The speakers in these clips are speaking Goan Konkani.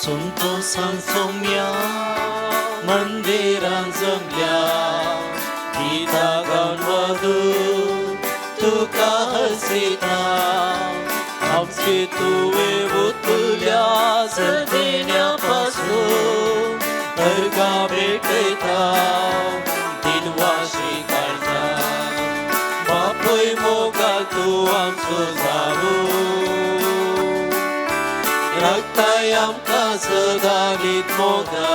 संतोसान सोम्या मंदिरान जमल्या गीता गावन वधू तुका हसयता. आमचे तुवें उतुल्या सदेण्या पासून अर्गां भेटयता दिनवाशी काळजा. बापूय मोगाल तूं आमचो जावूं राखताय आमकां सदां नीत मोगा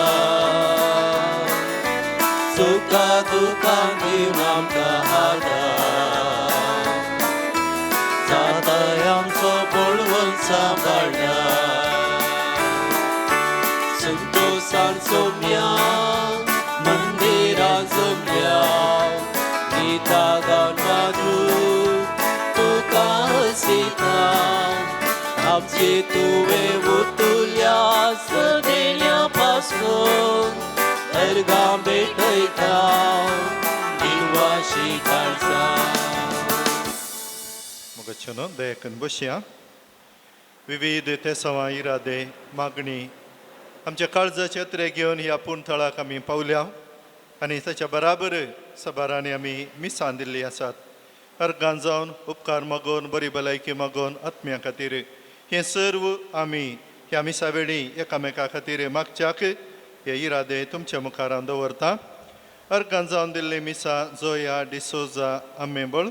सुखा दुखां दिवन आमकां आदार जाताय आमचो बळवंत सांबाळटा. संतोसान सोम्या मंदिरां जमल्या गीता गावन वाजू तुका हसयता. आमचे तुवें उतुल्या सदेण्या पासून अर्गां भेटयता दिनवाशी काळजा. मोगाच्यांनो, दयाकन बसया. विविध तेसांवां, इरादे, मागणी आमच्या काळजाचे अत्रे घेवन ह्या पूण थळाक आमी पावल्या आनी ताच्या बराबर सबारांनी आमी मिसां दिल्ली आसात. अर्गान जावन उपकार मागोवन, बरी भलायकी मागोवन आत्म्या खातीर हें सर्व आमी ह्या मिसा वेळी एकामेका खातीर मागच्याक हे इरादे तुमच्या मुखार हांव दवरता. अर्गान जावन दिल्ली मिसा जोया डिसोजा आंबेबळ,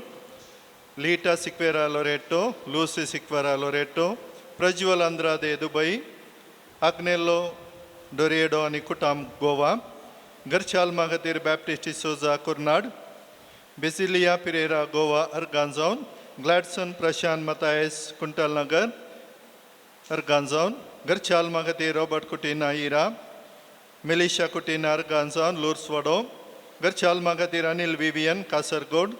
लीटा सिक्वेरा लोरेटो, लुसी सिक्वेरा लोरेटो, प्रज्वल आंद्रादे दुबई, आग्नेलो डोरिएडो आनी कुटाम गोवा, घरच्या आल्मा खातीर बॅप्टिस्ट डिसोजा कुर्नाड, बेसिलिया पिरेरा गोवा अर्गान जावन, ग्लॅडसन प्रशांत मतायस कुंटलनगर अर्गान जावन, घरच्या आल्मा खातीर रॉबर्ट कुटिना इरा, मेलिशा कुटिना अर्गान जावन लुर्स वडो, घरच्या आल्मा खातीर अनिल विवियन कासरगोड,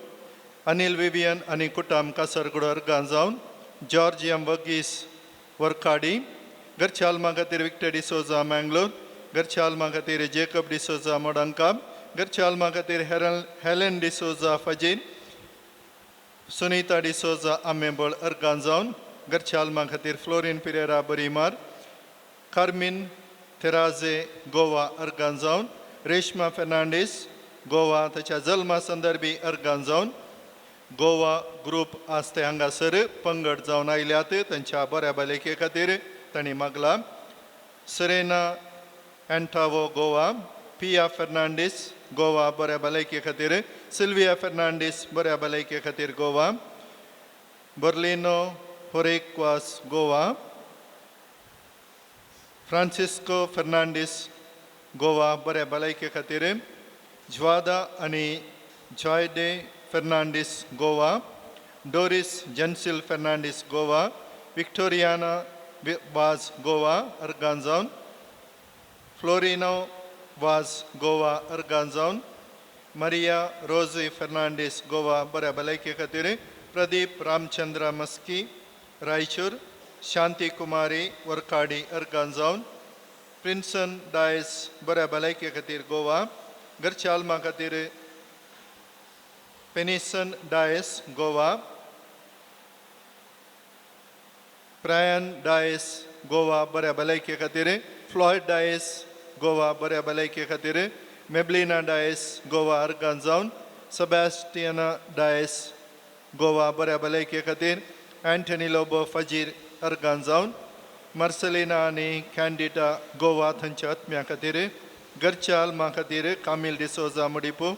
अनिल विवियन आनी कुटाम कासरगोड अर्गान जावन, जॉर्ज एम वगीस वर्काडी, घरच्या आल्मा खातीर विक्टर डिसोजा मँगलोर, घरच्या आल्मा खातीर जेकब डिसोजा मोडंकाब, घरच्या आल्मा खातीर हेरल हेलेन डिसोजा फजीर, सुनीता डिसोजा आंबेबळ अर्गान जावन, घरच्या आल्मा खातीर फ्लोरीन पिरेरा बरीमार, कार्मीन थेराजे गोवा अर्गान जावन, रेश्मा फेर्नांडीस गोवा ताच्या जल्मा संदर्भी अर्गान जावन, गोवा ग्रुप आज ते हांगासर पंगड जावन आयल्यात तांच्या बऱ्या भलायके खातीर तांणी मागलां. सरेना अँटावो गोवा, पिया फेर्नांडीस गोवा बऱ्या भलायके खातीर, सिल्विया फेर्नांडीस बऱ्या भलायके खातीर गोवा, बर्लिनो होरेक्वास गोवा, फ्रांसिस्को फेर्नांडीस गोवा बऱ्या भलायके खातीर, ज्वादा आनी जॉयडे फेर्नांडीस गोवा, डोरीस जेन्सिल फेर्नांडीस गोवा, विक्टोरियाना वाज गोवा अर्गान जावन, फ्लोरिनो वाज गोवा अर्गान जावन, मरिया रोजी फेर्नांडीस गोवा बऱ्या भलायके खातीर, प्रदीप रामचंद्र मस्की रायचूर, शांती कुमारी वर्काडी अर्गान जावन, प्रिन्सन डायस बऱ्या भलायके खातीर गोवा, घरच्या आल्मा खातीर पेनिसन डायस गोवा, प्रायन डायस गोवा बऱ्या भलायके खातीर, फ्लॉयड डायस गोवा बऱ्या भलायके खातीर, मेबलिना डायस गोवा अर्गान जावन, सेबास्टियना डायस गोवा बऱ्या भलायके खातीर, अँटनी लोबो फजीर अर्गान जावन, मार्सेलिना आनी कॅन्डिटा गोवा थंयच्या आत्म्या खातीर, घरच्या आल्मा खातीर कामील डिसोजा मुडिपू,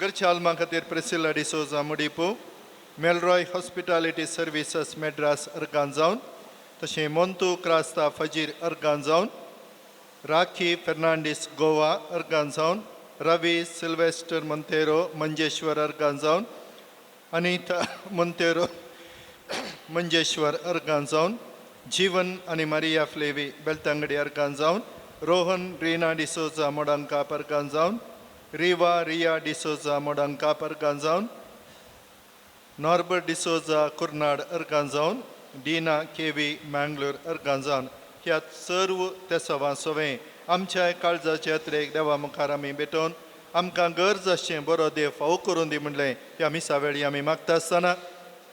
घरच्या आल्मा खातीर प्रेसिला डिसोजा मुडिपू, मेलरॉय हॉस्पिटालिटी सर्विसस मेड्रास अर्गान जावन, तशें मोंतू क्रास्ता फजीर अर्गान जावन, राखी फेर्नांडीस गोवा अर्गान जावन, रवी सिल्वेस्टर मोंतेरो मंजेश्वर अर्गान जावन, अनिता मोंतेरो मंजेश्वर अर्गान जावन, जीवन आनी मारिया फ्लेवी बेलतांगडी अर्गान जावन, रोहन रीना डिसोजा मोडंका अर्गान जावन, रिवा रिया डिसोजा मोडंका अर्गान जावन, नॉर्बर्ट डिसोजा कुर्नाड अर्गान जावन, डीना केवी मँगलोर अर्गान जावन, ह्या सर्व तेसवां सोवें आमच्या काळजाचे यात्रेक देवा मुखार आमी भेटोवन आमकां गरज आसचें बरो देव फावो करून दी म्हणलें ह्या मिसा वेळी आमी मागता आसतना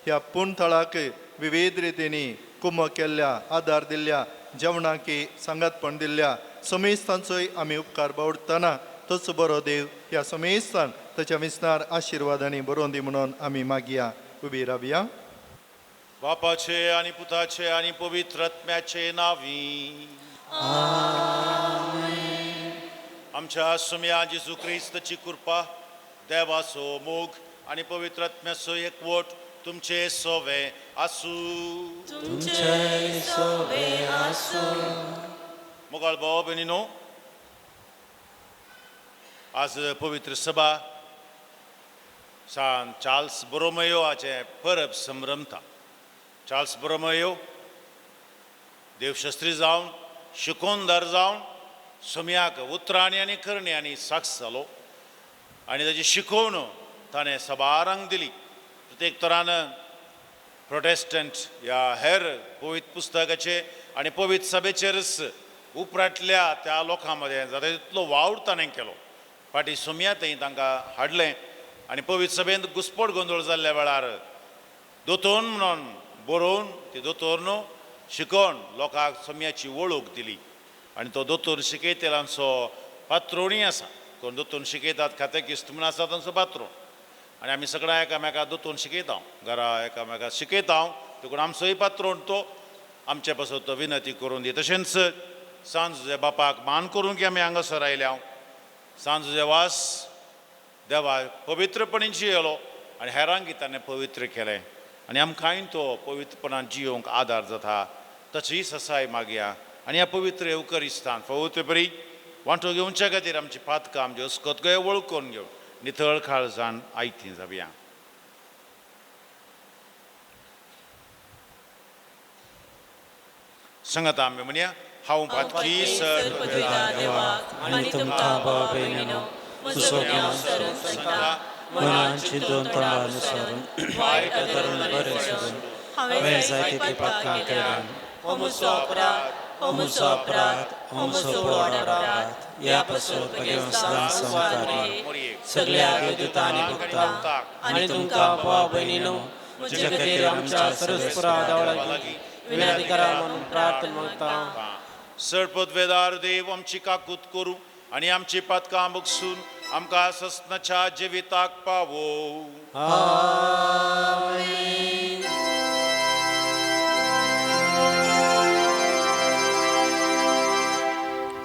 ह्या पूण थळाक विविध रितींनी कुमक केल्ल्या, आदार दिल्ल्या जेवणाकी सांगातपण दिल्ल्या समेस्तांचोय आमी उपकार बावडटना तोच बरो देव ह्या समेस्तान ताच्या विसनार आशिर्वादांनी बरोवन दी म्हणून आमी मागया. उबी रावया. बापाचे आनी पुताचे आनी पवित्र आत्म्याचे नावी. आमच्या सुम्या जेजू क्रिस्तची कृपा, देवाचो मोग आनी पवित्र आत्म्याचो एकवट तुमचे सोवे आसूं. तुमचे सोवे आसूं. मोगाळ भाव भयणीनो, आज पवित्र सभा सान चार्ल्स बोरोमयो हाचें परब संभ्रमता. चार्ल्स बोरोमयो देवशास्त्री जावन, शिकोनदार जावन सोम्याक उतरांनी आनी करण्यांनी साक्ष जालो आनी ताची शिकोवण ताणें सबारांक दिली. प्रत्येक तरान प्रोटेस्टंट ह्या हेर पवित्र पुस्तकाचे आनी पवित्र सभेचेरच उपरांतल्या त्या लोकां मदें जाता तितलो वावर ताणें केलो. फाटीं सोम्या थंय तांकां हाडलें आनी पवित्र सभेंत घुस्पट गोंदळ जाल्ल्या वेळार दोतोर म्हणून बरोवन ती दोतोर न्हू शिकोवन लोकांक सोम्याची वळख दिली. आनी तो दोतोर शिकयतल्यांचो पात्रोणूय आसा. कोण दोतोर शिकयतात, खातेकिस्त म्हूण आसा तांचो पात्रोण. आनी आमी सगळ्यां एकामेका दोतोर शिकयता, घरा एकामेका शिकयता, देखून आमचोय पात्रोण तो आमचे पासत तो विनंती करून दी. तशेंच सांज बापाक मान करूंक की आमी हांगासर आयल्या. सांज वास देवा पवित्रपणी जियेलो आनी हेरांक ताणें पवित्र केलें आनी आमकांय तो पवित्रपणान जियोवंक आदार जाता. ताचीय ससाय मागया आनी ह्या पवित्र येवकरिस्तान पवित्र बरी वांटो घेवच्या खातीर आमची पातकां आमच्यो अस्कत गयो वळखून घेवन नितळ काळजान आयती जावया. सांगात आमी म्हणया, हांव पातकी सर देवाक आनी तुमकां भाव भयणीनो म्हजो गुन्यांव सरून सांगता, मनान चिंतून तोंडान नुसरून वायट धरून बरें सोदून हांवें जायतीं पातकां केल्यात. हो म्हजो अपराध, हो म्हजो अपराध, हो म्हजो व्हड अपराध. ह्या पासून घेवन सदां संवसारी सगळ्या देवदूतां आनी भक्तां आनी तुमकां भाव भयणीनो म्हजे खातीर आमच्या सर्वेस्परा देवा लागीं विनंती करा म्हणून प्रार्थना मागता. सरपदवेदार देव आमची काकूत करूं आनी आमची पातकां बगसून आमकां ससनाच्या जिविताक पावो. आमेन.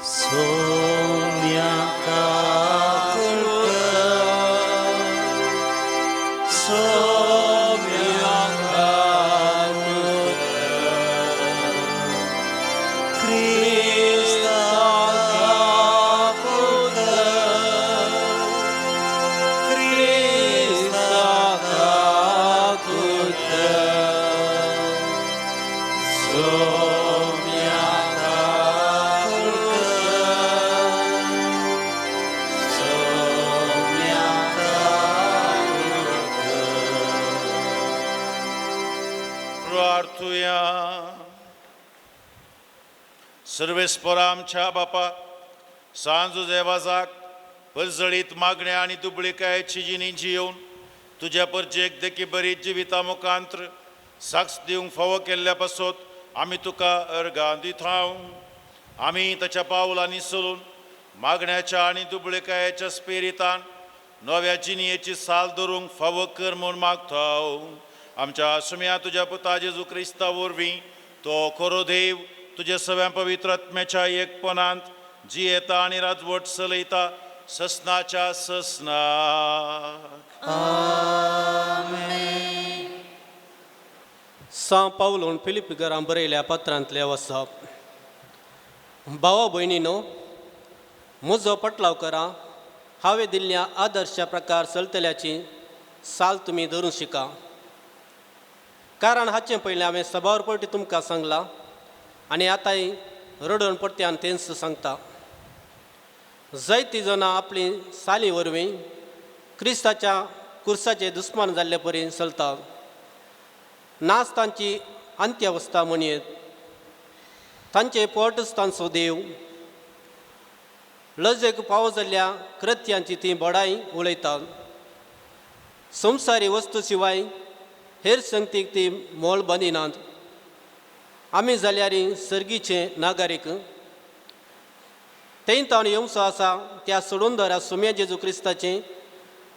सोम्या काकुळटा, सोम्या काकुळटा, क्रिस्ता काकुळटा, क्रिस्ता काकुळटा, सोम्या काकुळटा, सोम्या काकुळटा. प्रार्थुया. सर्वेस्परा आमच्या बापा, सांजू देवाजाक परजळीत मागण्या आनी दुबळिकायेची जिणी जियोवन तुज्या परजेक देखी बरी जिविता मुखांत्र साक्ष दिवंक फावो केल्ल्या पासत आमी तुका अर्गां दिता. आमी ताच्या पावलांनी चलून मागण्याच्या आनी दुबळिकायेच्या स्पिरितान नव्या जिणयेची साल धरूंक फावो कर म्हूण मागता. आमच्या सुम्या तुज्या पुता जेजू क्रिस्ता वरवीं तो खरो देव तुज्या सव्या पवित्र आत्म्याच्या एकपणांत जियेता आनी राजवट चलयता ससनाच्या ससनाक. सां पावलोन फिलिप घरां बरयल्या पत्रांतले वसप. भावा भयणीनो, म्हजो पटलाव करा, हांवें दिल्ल्या आदर्शा प्रकार चलतल्याची साल तुमी धरूंक शिका. कारण हाचें पयलें हांवें सभावर पटी तुमकां सांगलां आनी आतांय रडून परत्यान तेंच सांगता. जायतीं जाणां आपली साली वरवीं क्रिस्ताच्या कुर्साचे दुस्मान जाल्ले परी चलता. नाच तांची अंत्यावस्था म्हणयेत, तांचे पोटच तांचो देव. लजेक पावो जाल्ल्या कृत्यांची ती बडाय उलयतात. संवसारी वस्तू शिवाय हेर संगतीक ती मोल बांदिनात. आमी जाल्यार सर्गीचे नागरीक. थंय ताणें येवचो आसा त्या सोडून सुम्या जेजू क्रिस्ताचें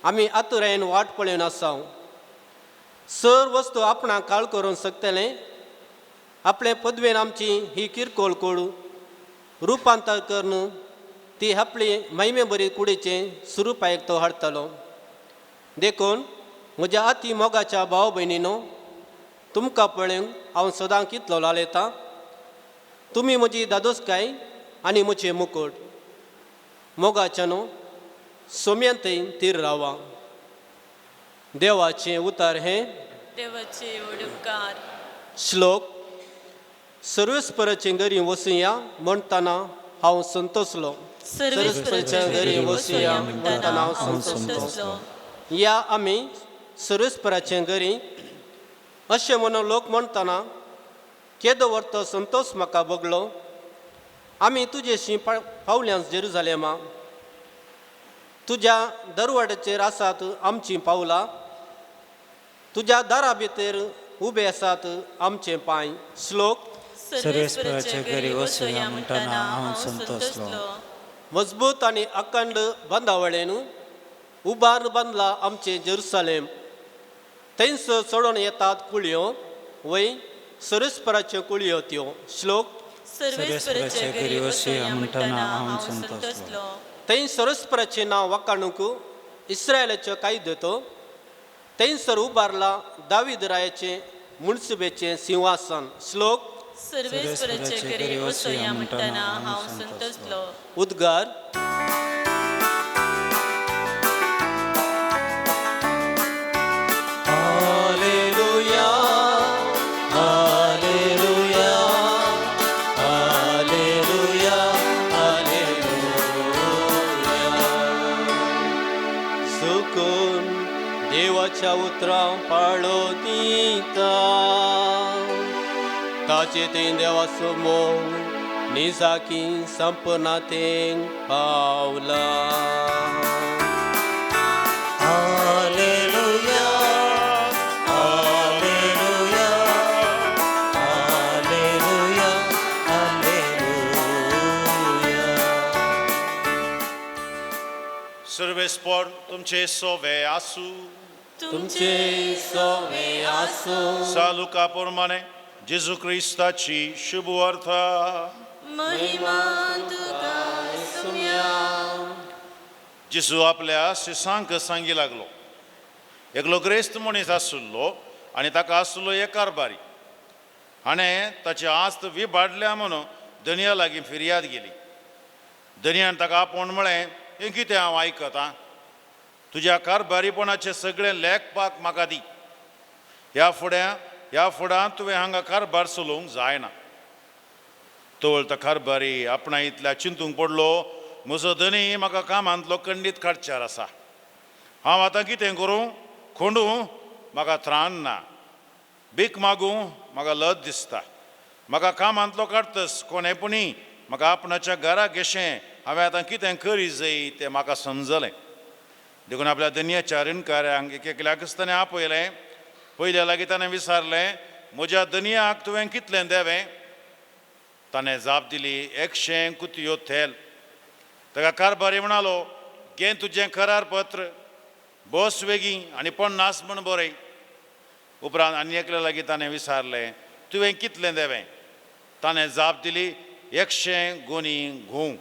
आमी आतुरायेन वाट पळोवन आसा. सर वस्तू आपणाक काळ करूंक शकतले आपले पदवेन आमची ही किरकोळ कोड रुपांतर करून ती आपली महिमे बरी कुडीचें स्वरुपाक तो हाडटलो. देखून म्हज्या आती मोगाच्या भाव भयणीनो, तुमकां पळोवंक हांव सदां कितलो लालयतां. तुमी म्हजी दादोसकाय आनी म्हजें मुकूट. मोगाच्यानो सोम्यांतय तीर रावा. देवाचें उतार हें देवाचे उपकार. श्लोक. सर्वेस्पराचे घरी वसुया म्हणटना हांव संतोसलो. सर्वेस्पराच्या घरी वसुया म्हणटना हांव संतोसलो. या आमी सर्वेस्पराचे घरी अशें म्हणून लोक म्हणटना केदो व्हरतो संतोस म्हाका भोगलो. आमी तुजेशी पावल्या जेरुजालेमा, तुज्या दरवाड्याचेर आसात आमचीं पावलां, तुज्या दारा भितर उबे आसात आमचे पांय. श्लोक. सर्वेस्पराच्या घरी वसुया म्हणटना हांव संतोसलो. मजबूत आनी अखंड बांदावळेन उबार बांदला आमचें जेरुसलेम. थंयस चडोवन येतात कुळयो वय सर्वेस्पराच्यो कुळयो त्यो. श्लोक. सर्वेस्पराच्या घरी वसुया म्हणटना हांव संतोसलो. थंय सर्वेस्पराचें नांव वाखाणूंक इस्रायलाच्यो कायदो तो थंयसर उबारला दावीद रायाचें मुन्सिबेचें सिंहासन. श्लोक. सर्वेस्पराच्या घरी वसुया म्हणटना हांव संतोसलो. उद्गार. Hallelujah, hallelujah, hallelujah, hallelujah. सुकून देवाच्या उतरां पाळो दिता, ताचे ते देवाचो मोग निजाकी संपना तें पावला. Hallelujah, hallelujah, hallelujah, hallelujah. सर्वेस्पर तुमचे सोवे आसू. तुमचे सोवे आसूं. सालुका प्रमाणे जेजू क्रिस्ताची शुभ वार्ता. महिमा तुका सुम्या. जेजू आपल्या शिसांक सांगी लागलो, एकलो ग्रेस्त मनीस आशिल्लो आनी ताका आशिल्लो एक कारबारी. हाणें ताची आस्त विबाडल्या म्हणून धनया लागीं फिर्याद गेली. धनयान ताका आपोवन म्हळें, हें कितें हांव आयकतां? तुज्या कारबारीपणाचें सगळें लेखपाक म्हाका दी. ह्या फुडें ह्या फुडां तुवें हांगा कारबार चलोवंक जायना. तवळ तो कारबारी आपणा इतल्या चिंतूंक पडलो, म्हजो धनी म्हाका कामांतलो खंडीत काडच्यार आसा. हांव आतां कितें करूं? खोंडूं म्हाका त्राण ना, भीक मागूं म्हाका लज दिसता. म्हाका कामांतलो काडटस कोणें पुणी म्हाका आपणाच्या घरा घेशें. हांवें आतां कितें करी जाय तें म्हाका समजलें. देखून आपल्या धनयाच्या रिणकाऱ्यांक एक एकल्याकच ताणें आपयलें. पयल्या लागीं ताणें विचारलें, म्हज्या धनयाक तुवें कितलें देवें? ताणें जाप दिली, 100 कुतयो तेल. ताका कारबारी म्हणालो, घे तुजें करारपत्र, बस वेगीं आनी 50 म्हण बरय. उपरांत आनी एकल्या लागीं ताणें विचारलें, तुवें कितलें देवें? ताणें जाप दिली, 100 गोनी घोव.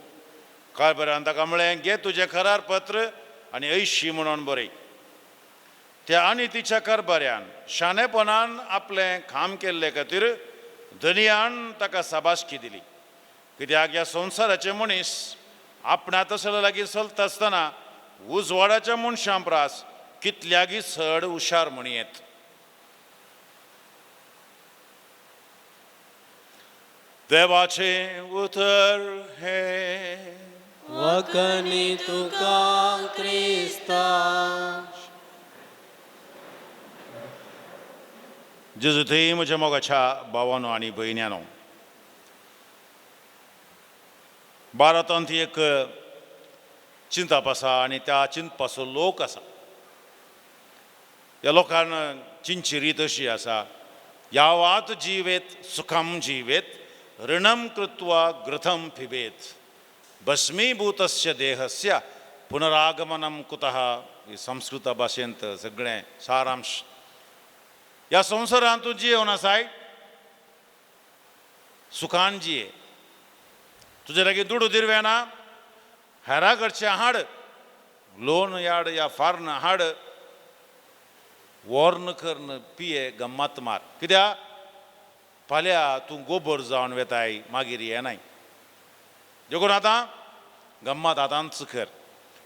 कारबारान ताका म्हळें, घे तुजें करारपत्र आनी 80 म्हणून बरय. त्या आनी तिच्या कारबाऱ्यान शाणेपणान आपलें काम केल्ले खातीर धनयान ताका साबासकी दिली. कित्याक ह्या संवसाराचे मनीस आपणा तसले लागीं चलता आसतना उजवाडाच्या मनशां प्रास कितल्यागी चड हुशार म्हणयेत. देवाचें उतर हें. वखणी तुका क्रिस्ता. जेजू थंय म्हज्या मोगाच्या भावानो आनी भयण्यानो, भारतांत एक चिंतप आसा आनी त्या चिंतपाचो लोक आसा. ह्या लोकान चिंतची रीत अशी आसा, यावात जिवेत सुखम जिवेत ऋणम कृत्वा घृतम पिबेत भस्मीभूतस्य देहस्य पुनरागमनम कुतः. संस्कृत भाशेंत सगळें सारांश. ह्या संवसारांत तूं जियेवन आसाय सुखान जिये, तुजे लागीं दुडू दिरवे ना, हेरा कडचें हाड, लोन याड या फार्न हाड, वॉर्न करन पिये, गम्मत मार. कित्याक फाल्यां तूं गोबर जावन वेताय, मागीर येनाय. देखून आतां गम्मत आतांच कर.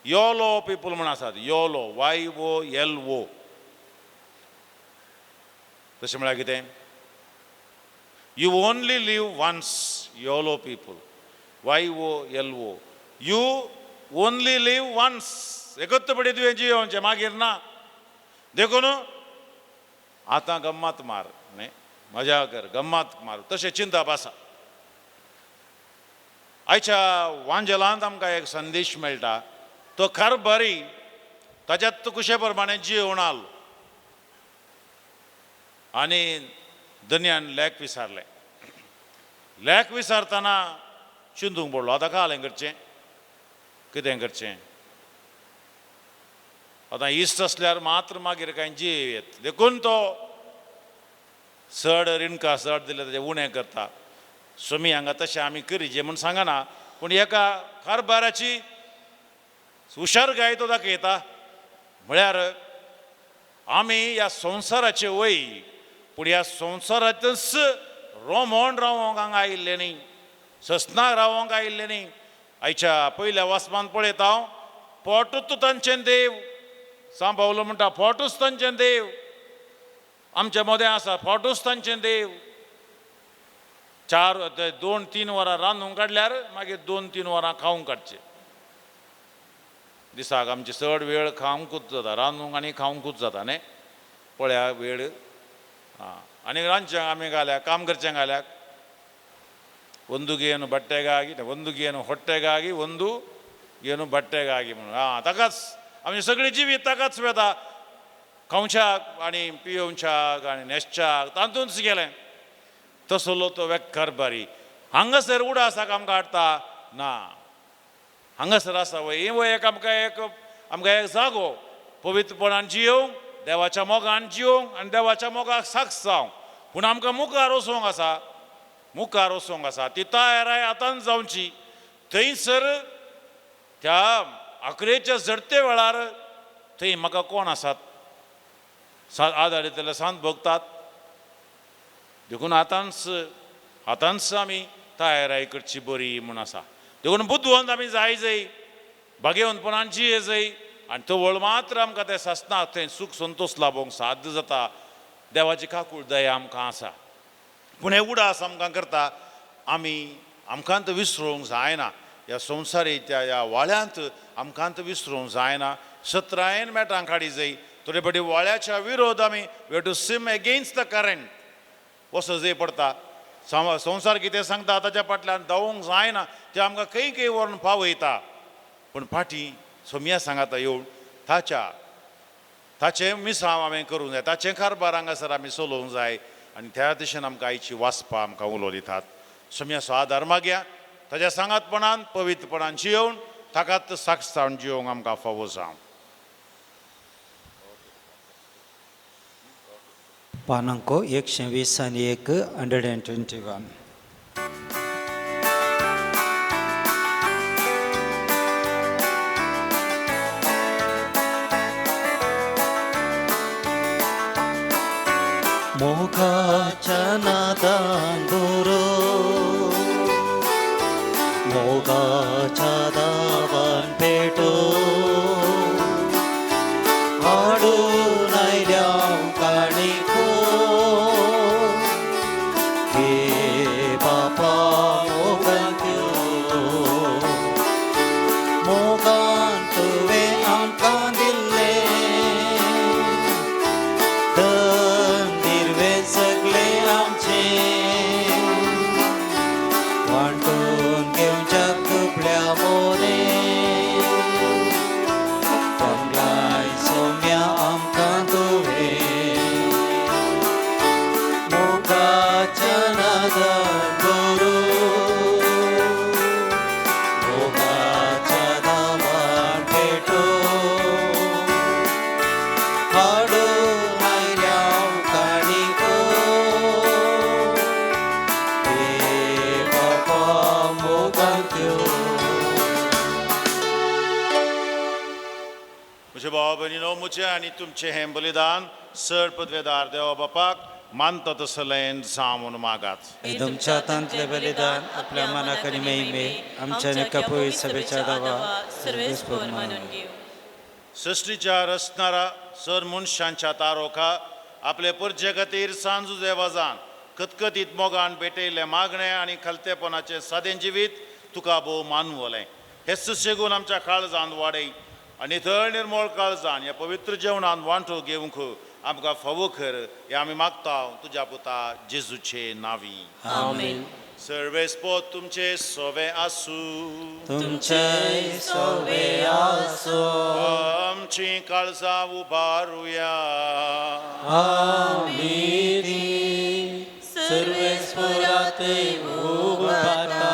योलो पिपल म्हण आसात, YOLO, Y O L O. तशें म्हळ्यार कितें? You only live once. YOLO people, Y O L O, you only live once. एकच पडी तुवें जियोवचें, मागीर ना. देखून आतां गम्मत मार, न्ही, मजा कर, गम्मत मार. तशें चिंतप आसा. आयच्या वांजेलांत आमकां एक संदेश मेळटा. तो कारभारी ताज्यात कुशे प्रमाणे जियोवन आलो आनी दनयान लेख विसारलें. लेख विसारतना चिंतूंक पडलो, आतां कालें करचें, कितें करचें? आतां इश्ट आसल्यार मात्र मागीर कांय जीव येत. देखून तो चड रिणका चड दिले ताजें उणें करता. स्वामी हांगा तशें आमी करिजे म्हूण सांगना, पूण एका कारभाराची हुशारकाय तो दाखयता. म्हळ्यार आमी ह्या संवसाराचे वय, पूण ह्या संवसारांतच रोमोन रावोंक हांगा आयिल्लें न्ही, ससनाक रावोंक आयिल्लें न्ही. आयच्या पयल्या वासमान पळयता हांव, पोटूच तांचें देव. सांव पावलो म्हणटा, पोटूच तांचें देव. आमच्या मदें आसा, पोटूच तांचें देव. 4 2 3 वरां रांदूंक काडल्यार मागीर 2 3 वरां खावंक काडचें. दिसाक आमचे चड वेळ खावंकूच जाता, रांदूंक आनी खावंकूच जाता न्ही. पळया वेळ आं, आनी रांदच्यांक आमी घाल्या, काम करच्यांक घाल्याक. ಒಂದು ಗೇನು ಬಟ್ಟೆಗಾಗಿ, ಒಂದು ಗೇನು ಹೊಟ್ಟೆಗಾಗಿ, ಒಂದು ಗೇನು बट्टेಗಾಗಿ म्हणून. आं, ताकाच आमची सगळी जिवीत ताकाच वेता. खावच्याक आनी पियोवच्याक आनी न्हेसच्याक तातूंतच गेलें. तसलो तो व्यक्त कारभारी हांगासर उडासाक आमकां हाडटा ना. हांगासर आसा वय वय एक आमकां एक आमकां एक जागो पवित्रपणान जियोवंक, देवाच्या मोगान जियोवंक आनी देवाच्या मोगाक साक्ष जावंक. पूण आमकां मुखार वचोंक आसा, मुखार वचोंक आसा. ती तयाराय आतांच जावची. थंयसर त्या आकरेच्या झडते वेळार थंय म्हाका कोण आसात आदार दितले, सांत भोगतात. देखून आतांच आतांच आमी तयाराय करची बरी म्हूण आसा. देखून बुदवंत आमी जाय जाय, भाग्यवंतपणान जिये जाय आनी तवळ मात्र आमकां तें सासना थंय सूख संतोश लाभोवंक साध्य जाता. देवाची काकूळ दया आमकां आसा. पूण हे उडास आमकां करता आमी आमकां तो विसरूंक जायना. ह्या संवसारीच्या ह्या वाळ्यांत आमकां तो विसरूंक जायना. सत्रायेन मेटां काडी जाय. थोडे फावटी वाळ्याच्या विरोध आमी we to swim against the current वचो जाय पडटा. संवसार कितें सांगता ताच्या फाटल्यान धांवूंक जायना. तें आमकां खंय खंय व्हरून पावयता. पूण फाटीं सोमया सांगाता येवन ताच्या ताचें मिसांव हांवें करूंक जाय, ताचें कारभार हांगासर आमी चलोवंक जाय. आनी त्या दिशेन आमकां आयची वाचपां आमकां उलो दितात. सोमयाचो आदार मागया, ताच्या सांगातपणान पवित्रपणान जियोवन ताकाच साक्ष जावन जियोवंक आमकां फावो जावं. पानांको 120 आनी 1, 121. मोगाच्या नादान बुरो, मोगाच्या दावान पेटो, हाडून आयल्या काणिको, हे बापा मोगान त्यो, मोगान तुवें आमकां दिल्लें, सगळे आमचे वांटून घेवच्या दुबळ्या मोने. आनी तुमचें हें बलिदान सर पदवेदार देवा बापाक मानता तसलें जावन मागात. तुमच्या हातांतले बलिदान आपल्या मनाक आनी महिमे आमच्या एका पवित्र सभेच्या दावा सर्वेस्पोर मानून घेऊ. सृश्टीच्या रचणारा सर मनशांच्या तारोखा आपले परजे खातीर सांजू देवाजान कतकतीत मोगान भेटयल्लें मागणें आनी खालतेपणाचें सादें जिवीत तुका भोव मानवलें. हें सुशेगून आमच्या काळजान वाडय आनी थळ निर्मळ काळजान ह्या पवित्र जेवणान वांटो घेवंक आमकां फावो कर हें आमी मागता तुज्या पुता जेजूचे नांवी. आमेन. सर्वेस्पोत तुमचे सोवे आसूं. तुमचे सोवे आसो. आमची काळजां उबारुया. आमी सर्वेस्पोरातय उबारता.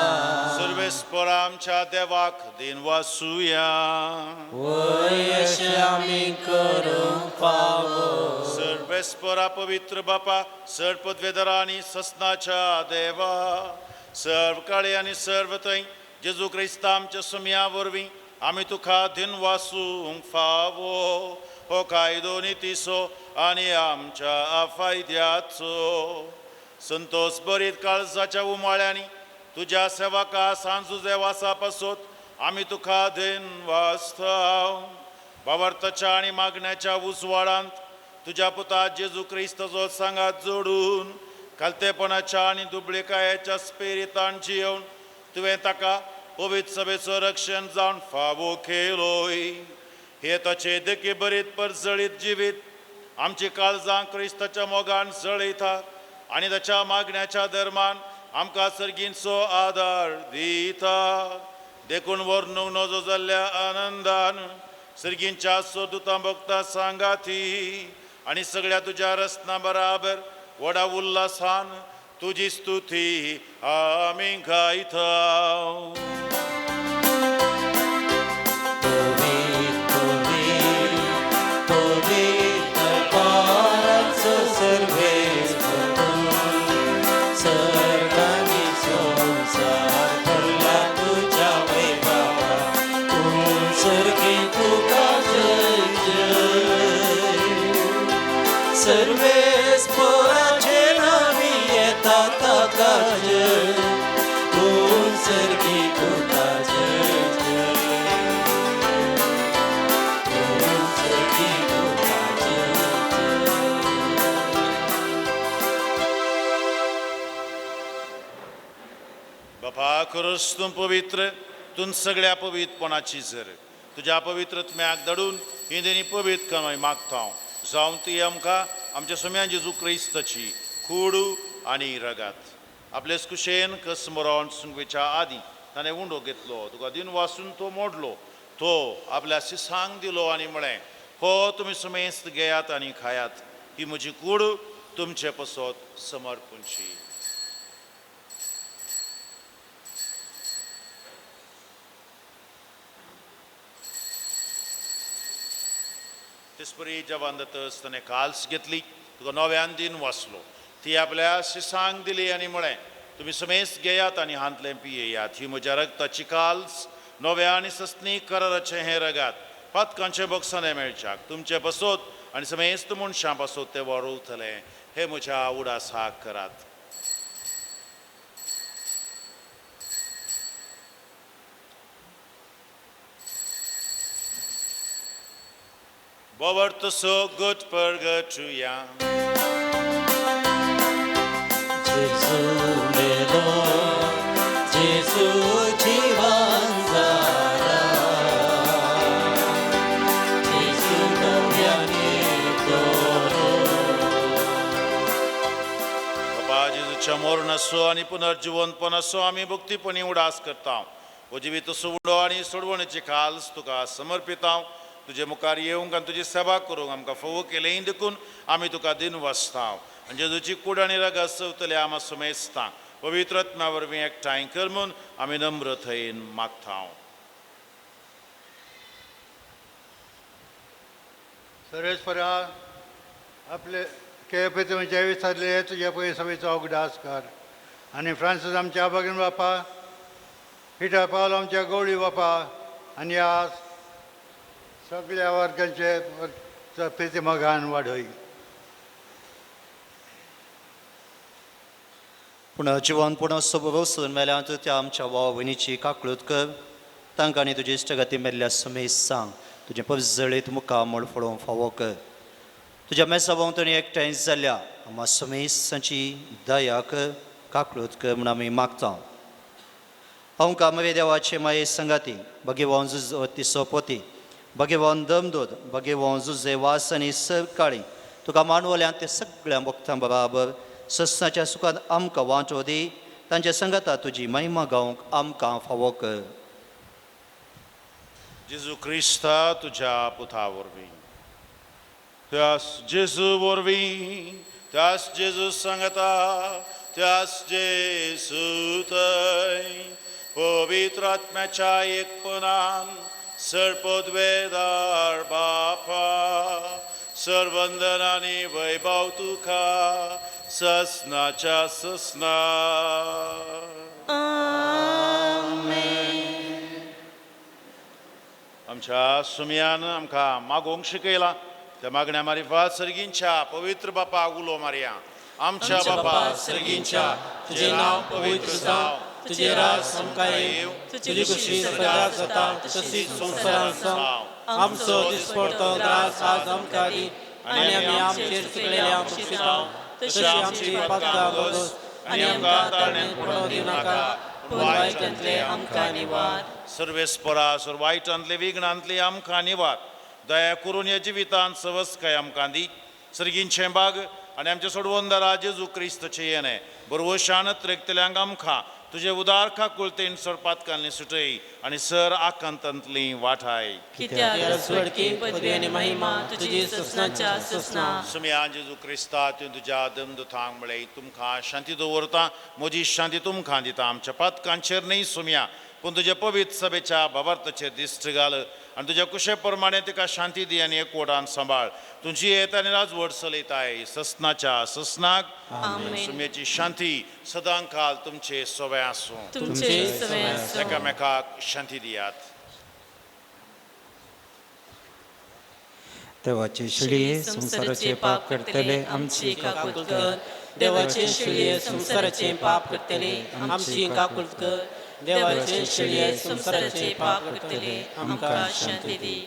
सर्वेस्पोरा आमच्या देवाक दिन वासुया. वय अशें आमी करूंक फावो. सर्वेस्पोरा पवित्र बापा सर पदवेदरा आनी ससनाच्या देवा सर्व काळे आनी सर्व थंय जेजू क्रिस्ता आमच्या सुमया वरवीं आमी तुका दिन वासूंक फावो. हो कायदो नितीचो आनी आमच्या फायद्याचो. संतोष बरीत काळजाच्या उमाळ्यांनी तुज्या सेवका सांजू देवासा पासत आमी तुका दिन वाचता. बाबार्थाच्या आनी मागण्याच्या उजवाडांत तुज्या पुता जेजू क्रिस्ताचो सांगात जोडून खालतेपणाच्या आनी दुबळेकायेच्या स्पिरितान जियोवन तुवें ताका पवित्र सभेचो रक्षण जावन फावो केलोय. हे ताचे देखी बरीत परजळीत जिवीत आमची काळजां क्रिस्ताच्या मोगान जळयता आनी ताच्या मागण्याच्या धर्मान आमकां सर्गींचो आदार दिता. देखून वर्णूंक नजो जाल्ल्या आनंदान सर्गींच्या सोदुतां भक्ता सांगाती आनी सगळ्या तुज्या रचना बराबर व्हडा उल्हासान तुजी स्तुती आमी गायता. सर्वेस्पोराचे नावी येता ताका जय, कोण सर्गी तुका जय जय, कोण सर्गी तुका जय जय. बापा खरंच तूं पवित्र, तूं सगळ्या पवित्रपणाची जर तुज्या पवित्रत्म्याक धाडून ही देणी पवित्र कमाय मागता हांव जावन ती आमकां आमच्या सोम्या जेजू क्रिस्ताची कूड आनी रगात. आपलेच कुशेन कस मरोन सुंगवेच्या आदीं ताणें उंडो घेतलो, तुका दिन वासून तो मोडलो, तो आपल्या सिसांक दिलो आनी म्हळें, हो तुमी सुमेस्त घेयात आनी खायात, ही म्हजी कूड तुमचे पसत समर्पणची. तेचपरी जेवण जातच ताणें काल्स घेतली, तुका नव्यान दिन वाचलो, ती आपल्या शिसांक दिली आनी म्हळें, तुमी समेस्त घेयात आनी हांतलें पियेयात, ही म्हज्या रगताची काल्स नव्या आनी सस्नी कराराचें हें रगात पातकांचें बक्षाणें मेळच्याक तुमचे पासत आनी समेस्त मनशां पासत तें वरवतलें. हे म्हज्या उडासाक करात. Bower to so good purgatoria. Jesu melo, Jesu jivan zara, Jesu नव्याने तोरो. बाबा जेजूच्या मरणाचो आनी पुनर्जिवंतपणाचो आमी भक्तीपणी उडास करता. हो जिवीत सुवडो आनी सोडवणेची खाल्स तुका समर्पिता. तुजे मुखार येवंक आनी तुजी सेवा करूंक आमकां फावो केलें देखून आमी तुका दिन वाचता. आनी जेजूची कूड आनी रगत सवतले आमा सुमेस्ता पवित्र आत्म्या वरवीं एकठांय कर म्हूण आमी नम्रतायेन मागता. सर्वेस्परा आपले केपेत जैवी सारले तुज्या पयलीं सभेचो उगडास कर आनी फ्रांसीस आमच्या भगीन बापा, पिटर पावल आमच्या गौडी बापा आनी ह्या सगळ्या वर्गांचे तुज्या प्रिती मोगान वाडय. पूण जिवन पूण वसून मेल्या तूं त्या आमच्या भाव भयणीची काकळूत कर. तांकां आनी तुजी इश्टगती मेल्ल्या सुमेस सांग तुजें पजळीत मुखामळ फळोवंक फावो कर. तुज्या मेसा भोंवतणी एकठांय जाल्या आमा सुमेसांची दया कर, काकळूत कर म्हूण आमी मागता. आमकां मरे देवाचे माये संगाती भगेवान जुज सोपोती भगेवान दमदूत भगेवान जुजे वास आनी सरकाळी तुका मानवल्यान ते सगळ्या भक्तां बराबर सस्नाच्या सुखान आमकां वांटो दी. तांच्या संगाता तुजी महिमा गावंक आमकां फावो कर. जेजू क्रिस्ता तुज्या पुता वरवीं, त्यास जेजू वरवीं, त्यास जेजू सांगता, त्यास जेजू थंय पवित्र आत्म्याच्या एकपणान सर्पद्वेदार बापा सर्वंदन आनी वैभव तुका ससनाच्या ससना. आमच्या सुमयान आमकां मागोवंक शिकयलां त्या मागण्या मारिफात सर्गींच्या पवित्र बापा उलो मारया. आमच्या बापा सर्गींच्या, तुझे नाव पवित्र जावं, तुझे राज आमकां येवं, तुजी खुशी स्वर्गात जाता तशी संवसारांत जावं. आमचो दिसपडतो ग्रास आज आमकां दी आनी आमी आमचेर चुकलेल्या बक्षितांव तशी आमची पातकां भोगोस आनी आमकां ताळणेंत पडोवं दिवनाका, पूण वायटांतले आमकां निवार. सर्वेस्परा सर वायटांतले विघ्नांतले आमकां निवार. दया करून ह्या जिवितांत सवस्काय आमकां दी. सर्गींचें बाग आनी आमच्या सोडवंदरा जेजू क्रिस्तचें येणें बरवशान त्रेकतल्यांक आमकां तुजे उदार काकुळतेन सोडपातकांनी सुटय आनी सर आकांतांतली वाठाय. कित्याक स्वर्गी पदवी आनी महिमा तुजी ससनाच्या ससना. सुमया जेजू क्रिस्ता तुवें तुज्या दमदुतांक म्हळें तुमकां शांती दवरता, म्हजी शांती तुमकां दिता. आमच्या पातकांचेर न्हय सुमया, पूण तुज्या पवित्र सभेच्या भावार्थाचेर दिश्ट घाल आनी तुज्या कुशे प्रमाणे तिका शांती दी आनी एकवटान सांबाळ. तुजी येत आनी राजवट चलयताय ससनाच्या ससनाक. सुम्याची शांती सदांकाल तुमचे सोवे आसूं. तुमचे सवे आसूं. एकामेकाक शांती दियात. देवाचे शिळये संवसाराचे पाप करतले आमची काकूळ कर. देवाचे शिळये संवसाराचे पाप करतले आमची काकूळ कर. देवाचे शिळये संवसाराचे पाप करतले आमकां शांती दी.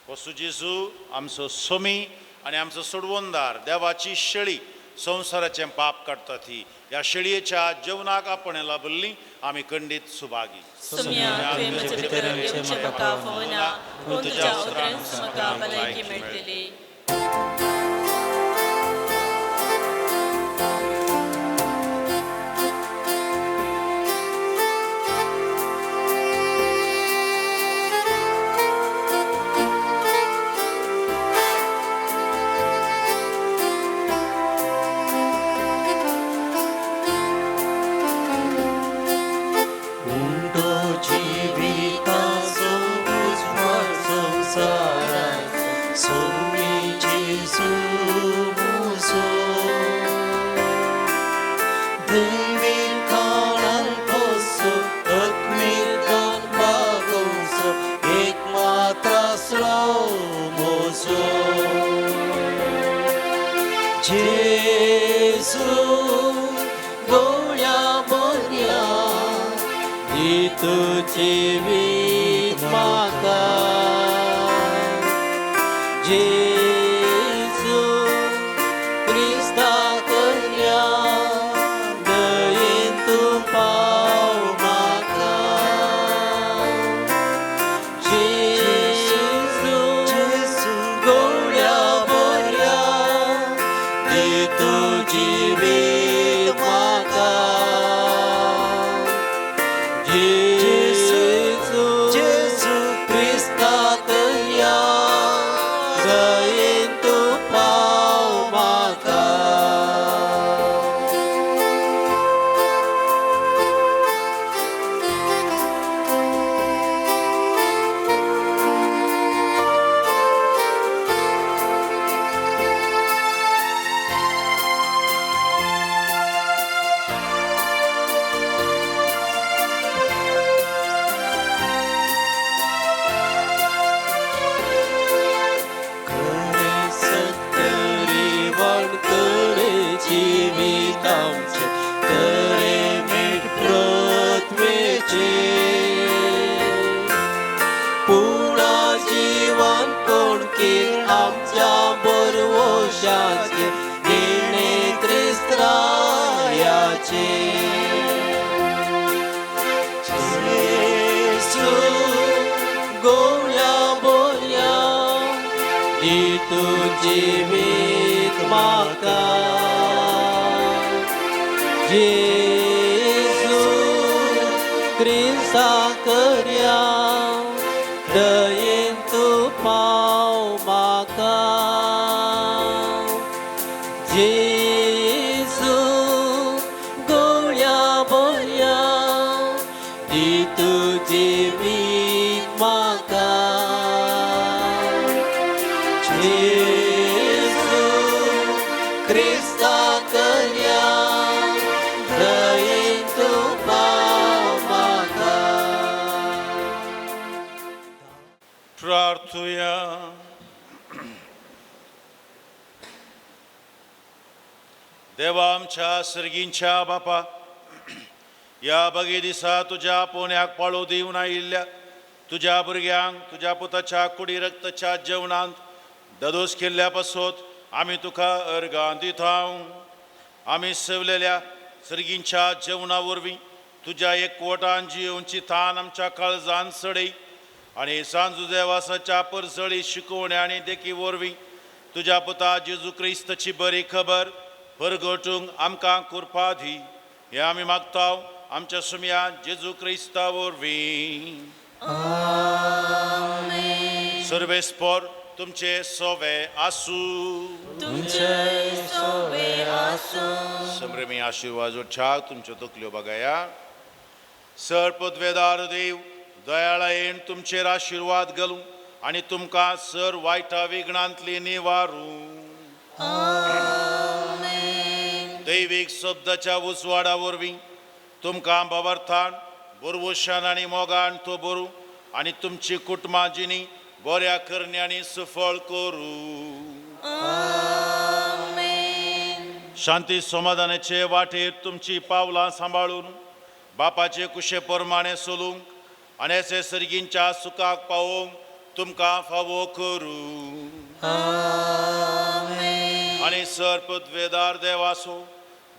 वसू जेजू आमचो सोमी आनी आमचो सोडवंदार, देवाची शेळी संवसाराचें पाप काडटा ती ह्या शेळयेच्या जेवणाक आपण लाभल्ली आमी खंडीत सुभागी. सुमया तुवें म्हजे भितर येवचें म्हाका फावना, पूण तुज्या उतरांत म्हाका भलायकी मेळटली. तूं जिवीत म्हाका. जेजू क्रिस्ता करया दयेन तूं पाव म्हाका. जेजू गोळ्या बोया दी तूं जिवीत म्हाका. जेजू क्रिस्ता करया दयेन तूं पाव म्हाका. प्रार्थुया. देवा आमच्या सर्गींच्या बापा, ह्या बगी दिसा तुज्या पोन्याक पाळो दिवन आयिल्ल्या तुज्या भुरग्यांक तुज्या पुताच्या कुडी रक्ताच्या जेवणांत ददोस केल्ल्या पासत आमी तुका अर्गां दिता. आमी सेवलेल्या सर्गींच्या जेवणा वरवीं तुज्या एकवटान जियोवची तान आमच्या काळजान सडय आनी सांजुदेवासाच्या परसळी शिकोवण्या आनी देखी वरवीं तुज्या पुता जेजू क्रिस्ताची बरी खबर परगटूंक आमकां कृपा दी. हें आमी मागता आमच्या सुमया जेजू क्रिस्ता वरवीं. सर्वेस्पर तुमचे सोवे आसूं. तुमचे सोवे आसूं. संभ्रमी आशिर्वाद जोडच्या तुमच्यो तकल्यो बघाया. सर पदवेदार देव दयाळायेन तुमचेर आशिर्वाद घालूं आनी तुमकां सर वायटा विघ्नांतली निवारूं. दैवीक शब्दाच्या उजवाडा वरवीं तुमकां बाबर्थान बोरवशान आनी मोगान तो बरूं आनी तुमची कुटुंबां जिणी बऱ्या करण्यांनी सफळ करूं. शांती समाधानाचे वाटेर तुमची पावलां सांबाळून बापाचे कुशे प्रमाणे चलूंक आनी असे सर्गींच्या सुखाक पावोवंक तुमकां फावो करूं. आनी सर पदवेदार देवासो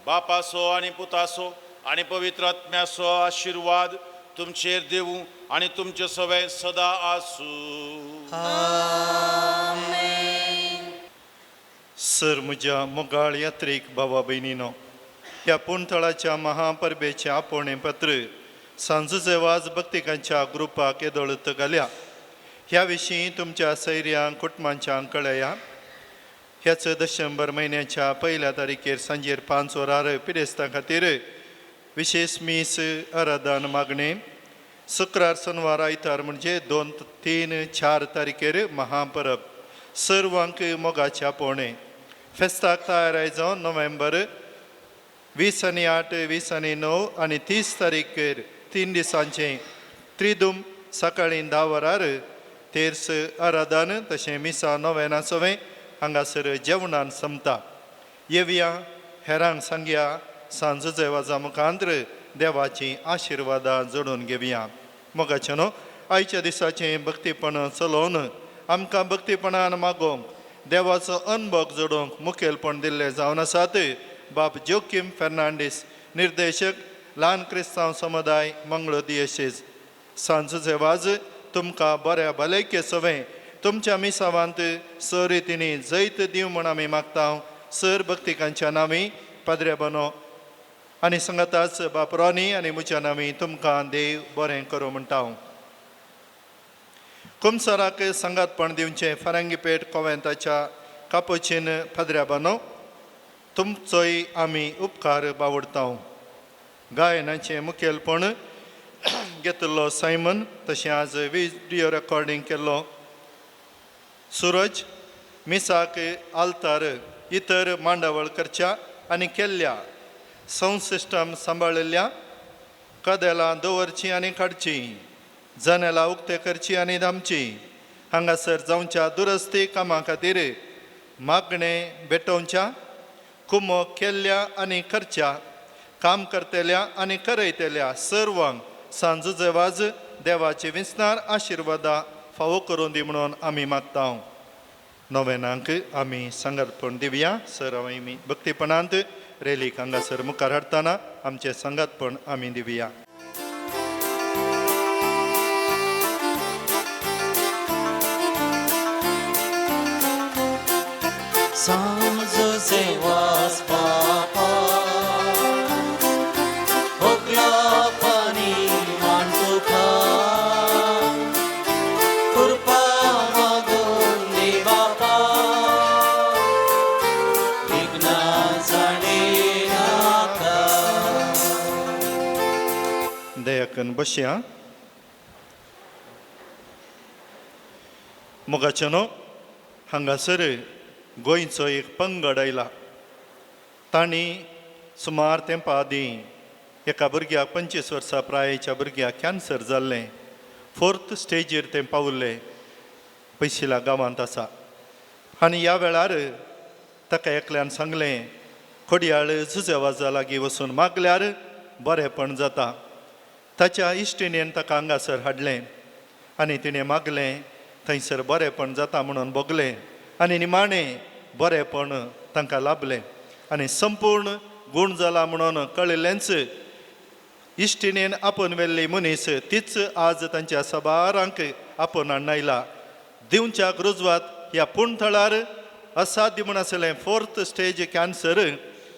बापासो आनी पुतासो आनी पवित्र आत्म्याचो आशिर्वाद तुमचेर दिवूं आनी तुमचे सवे सदा आसूं. सर म्हज्या मोगाळ यात्रीक बाबा भयणीनो, ह्या पुणथळाच्या महापरबेचें आपोवणें पत्र सांजुजे वाज भक्तिकांच्या ग्रुपाक येदोळत घाल्या. ह्या विशीं तुमच्या सैर्यांक कुटुंबांच्या कळया. ह्याच दशंबर म्हयन्याच्या पयल्या तारखेर सांजेर 5 वरार पिडेस्तां खातीर विशेश मीस आराधन मागणें. शुक्रार शनवार आयतार म्हणजे 2 3 4 तारखेर महापरब. सर्वांक मोगाचे आपोवणें. फेस्ताक तयार जावन नोव्हेंबर 20 आनी 8 20 आनी 9 आनी 30 तारखेर 3 दिसांचें त्रिदूम सकाळीं 10 वरार तेर्स आराधन तशें मिसा नोवेना सवें हांगासर जेवणान सोंपता. येवया हेरांक सांगया सांजुजे वाजा मुखांत्र देवाचीं आशिर्वादां जोडून घेवया. मोगाचें न्हू आयच्या दिसाचें भक्तीपण चलोवन आमकां भक्तीपणान मागोवंक देवाचो अनभोग जोडूंक मुखेलपण दिल्लें जावन आसात बाब जोकीम फेर्नांडीस, निर्देशक ल्हान क्रिस्तांव समुदाय मंगळूर दियेसीस. सांजुजे वाज तुमकां बऱ्या भलायके सवें तुमच्या मिसावांत सर रितींनी जैत दिवं म्हूण आमी मागता. सर भक्तिकांच्या नांवी पाद्रे बनो आनी सांगाताच बाप रॉनी आनी म्हज्या नांवी तुमकां देव बरें करूं म्हणटा. कुमसराक सांगातपण दिवचें फारंगीपेठ कोवेंताच्या कापोचीन पाद्र्या बानो तुमचोय आमी उपकार बावडता. गायनाचें मुखेलपण घेतिल्लो सायमन, तशें आज विडियो रेकॉर्डींग केल्लो सुरज, मिसाक आल्तार इतर मांडावळ करच्या आनी केल्ल्या सावंड सिस्टम सांबाळिल्ल्या कदेलां दवरचीं आनी काडचीं, जनेलां उक्तें करचीं आनी धांपचीं, हांगासर जावच्या दुरस्ती कामां खातीर मागणें भेटोवच्या, कुमो केल्ल्या आनी करच्या काम करतल्या आनी करयतल्या सर्वांक सांजुजे वाज देवाचे विंचणार आशिर्वादां फावो करून दी म्हणून आमी मागता. नोवेनांक आमी सांगातपण दिवया. सर आमी भक्तीपणांत रेलीक हांगासर मुखार हाडटना आमचें सांगातपण आमी दिवया. दयाकन बसया. मोगाच्यानो, हांगासर गोंयचो एक पंगड आयला. तांणी सुमार तेंपा आदीं एका भुरग्याक, 25 वर्सां प्रायेच्या भुरग्याक कॅन्सर जाल्लें. फोर्थ स्टेजीर तें पावल्लें. पयशिल्या गांवांत आसा. आनी ह्या वेळार ताका एकल्यान सांगलें, खोडयाळ जुजेवाजा लागीं वचून मागल्यार बरेंपण जाता. ताच्या इश्टिणेन ताका हांगासर हाडलें आनी तिणें मागलें, थंयसर बरेंपण जाता म्हणून भोगलें आनी निमाणें बरेंपण तांकां लाभलें आनी संपूर्ण गूण जाला म्हणून कळिल्लेंच. इश्टिणेन आपोवन व्हेल्ली मनीस तीच आज तांच्या सबारांक आपोवन हाडून आयला. दिवच्याक रुजवात ह्या पूण थळार असाध्य म्हूण आसलें फोर्थ स्टेज कॅन्सर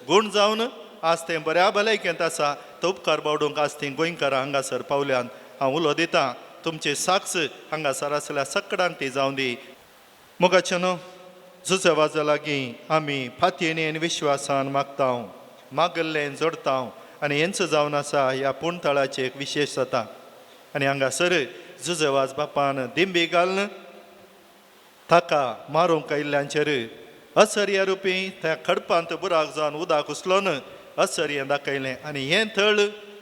गूण जावन आज तें बऱ्या भलायकेंत आसा. तो उपकार बावडूंक आज तीं गोंयकारां हांगासर पावल्यात. हांव उलो दितां, तुमची साक्ष हांगासर आसल्या सकडांक ती जावं दी. मोगाच्यानो, जुजेवाजा लागीं आमी फातयेनी आनी विश्वासान मागता, मागल्लें जोडता आनी हेंच जावन आसा ह्या पूण थळाची एक विशेश जाता. आनी हांगासर जुजेवाज बापान दिंबी घालून ताका मारूंक आयिल्ल्यांचेर असर्या रुपी त्या खडपांत बुराक जावन उदक उचलोन असर्य दाखयलें. आनी हें थळ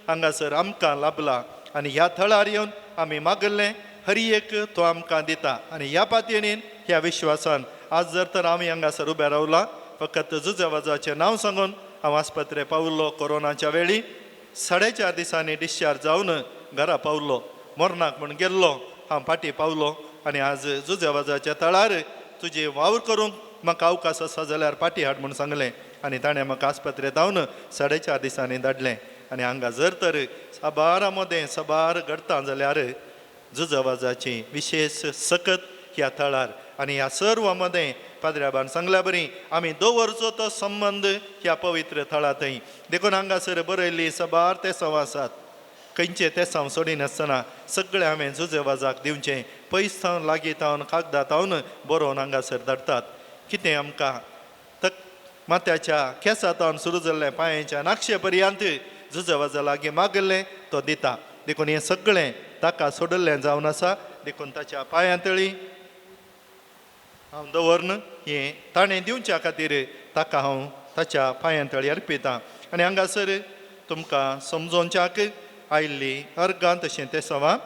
हांगासर आमकां लाभलां आनी ह्या थळार येवन आमी मागल्लें हर एक तो आमकां दिता. आनी ह्या पातयेन ह्या विश्वासान आज जर तर आमी हांगासर उबे रावला, फकत जुजेवाजाचें नांव सांगून हांव आस्पत्रे पावल्लो. कोरोनाच्या वेळी 4.5 दिसांनी डिस्चार्ज जावन घरा पावलो. मरणाक म्हूण गेल्लो हांव फाटीं पावलो आनी आज जुजेवाजाच्या तळार तुजी वावर करूंक म्हाका अवकाश आसा जाल्यार फाटीं हाड म्हूण सांगलें आनी ताणें म्हाका आस्पत्रेंत धांवन 4.5 दिसांनी धाडलें. आनी हांगा जर तर साबारा मदें साबार घडटा जाल्यार जुजवाजाची विशेश सकत ह्या थळार आनी ह्या सर्व मदें पाद्र्याबान सांगल्या बरी आमी दवरचो तो संबंद ह्या पवित्र थळा थंय. देखून हांगासर बरयल्ली साबार तेसांव आसात, खंयचे तेसांव सोडिनासतना सगळें हांवें जुजेवाजाक दिवचें. पयस थावन लागीं थावन कागदां थावन बरोवन हांगासर धाडटात. कितें आमकां तक माथ्याच्या केंसा थावन सुरू जाल्लें पांयांच्या नाक्षे पर्यंत जुजेवाजा लागीं मागल्लें तो दिता. देखून हें सगळें ताका सोडिल्लें जावन आसा. देखून ताच्या पांयां तळी हांव दवरन हें ताणें दिवच्या खातीर ताका हांव ताच्या पांयां तळी अर्पितां. आनी हांगासर तुमकां समजोवच्याक आयिल्ली अर्गां तशें तें सवा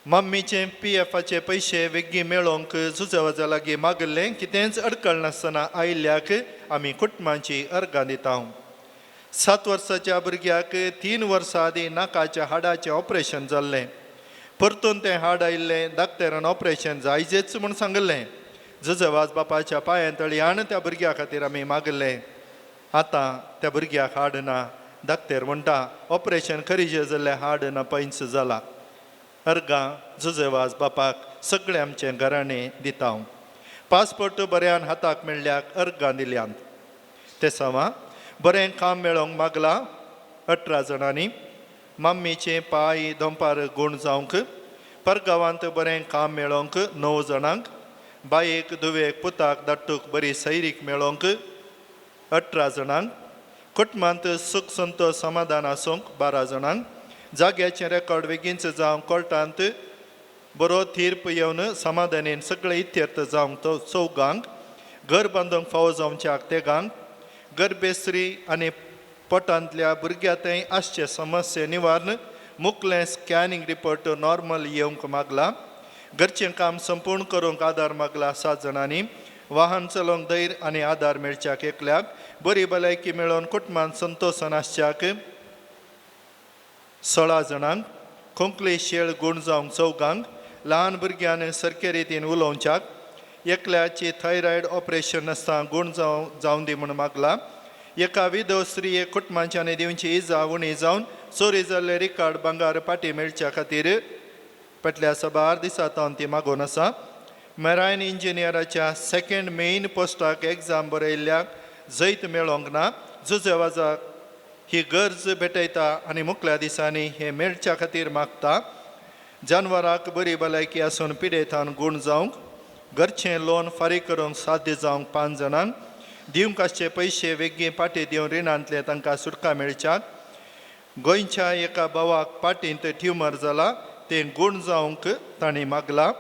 मम्मीचे पी एफाचे पयशे वेगीं मेळोवंक जुजवाजा लागीं मागल्लें कितेंच अडकळ नासतना आयिल्ल्याक आमी कुटुंबांची अर्गां दिता. 7 वर्साच्या भुरग्याक 3 वर्सां आदीं नाकाच्या हाडाचें ऑपरेशन जाल्लें. परतून तें हाड आयिल्लें. डाक्टरान ऑपरेशन जायजेच म्हूण सांगिल्लें. जुजवाज बापाच्या पांयां तळयान त्या भुरग्या खातीर आमी मागल्लें. आतां त्या भुरग्याक हाड ना. डाक्टर म्हणटा ऑपरेशन खरीजें जाल्लें हाड ना पैंच जाला. अर्गां जुजेवाज बापाक सगळें आमचें घराणें दिता. पासपोर्ट बऱ्यान हाताक मेळ्ळ्याक अर्गां दिल्यांत. ते सवा बरें काम मेळोवंक मागलां 18 जाणांनी. मम्मीचे पांय दोंपार गूण जावंक परगांवांत बरें काम मेळोवंक 9 जाणांक. बायेक धुवेक पुताक धाडटूक बरी सैरीक मेळोवंक 18 जाणांक. कुटुंबांत सूख संतोश समाधान आसूंक 12 जाणांक. जाग्याचें रेकॉर्ड बेगीनच जावंक कोर्टांत बरो तीर्प येवन समाधानेन सगळे इत्यर्थ जावंक तो 4. घर बांदूंक फावो जावच्याक 3. गर्भेस्त्री आनी पोटांतल्या भुरग्या थंय आसचे समस्ये निवारण मुखलें स्कॅनिंग रिपोर्ट नॉर्मल येवंक मागलां. घरचें काम संपूर्ण करूंक आदार मागला 7 जाणांनी. वाहन चलोवंक धैर्य आनी आदार मेळच्याक एकल्याक. बरी भलायकी मेळोवन कुटुंबांत संतोशान आसच्याक 16 जाणांक. खोंकली शेळ गूण जावंक 4. ल्हान भुरग्यान सारके रितीन उलोवच्याक. एकल्याची थायरॉयड ऑपरेशन नासतना गूण जावं दी म्हूण मागलां. एका विधव स्त्रिये कुटुंबांच्यानी दिवची इजा उणी जावन चोरी जाल्ले रिकार्ड भांगार पाटी मेळच्या खातीर फाटल्या साबार दिसा थावन ती मागून आसा. मेरायन इंजिनियराच्या सेकंड मेन पोस्टाक एग्जाम बरयल्ल्याक जैत मेळोंक ना. जुजेवाजाक ही गरज भेटयता आनी मुखल्या दिसांनी हें मेळच्या खातीर मागता. जानवराक बरी भलायकी आसून पिडेथावन गूण जावंक. घरचें लोन फारीक करूंक साध्य जावंक 5 जाणांक. दिवंक आसचे पयशे वेगीं पाटी दिवन रिणांतले तांकां सुटका मेळच्याक. गोंयच्या एका भावाक पाटींत ट्युमर जाला तें गूण जावंक तांणी मागला.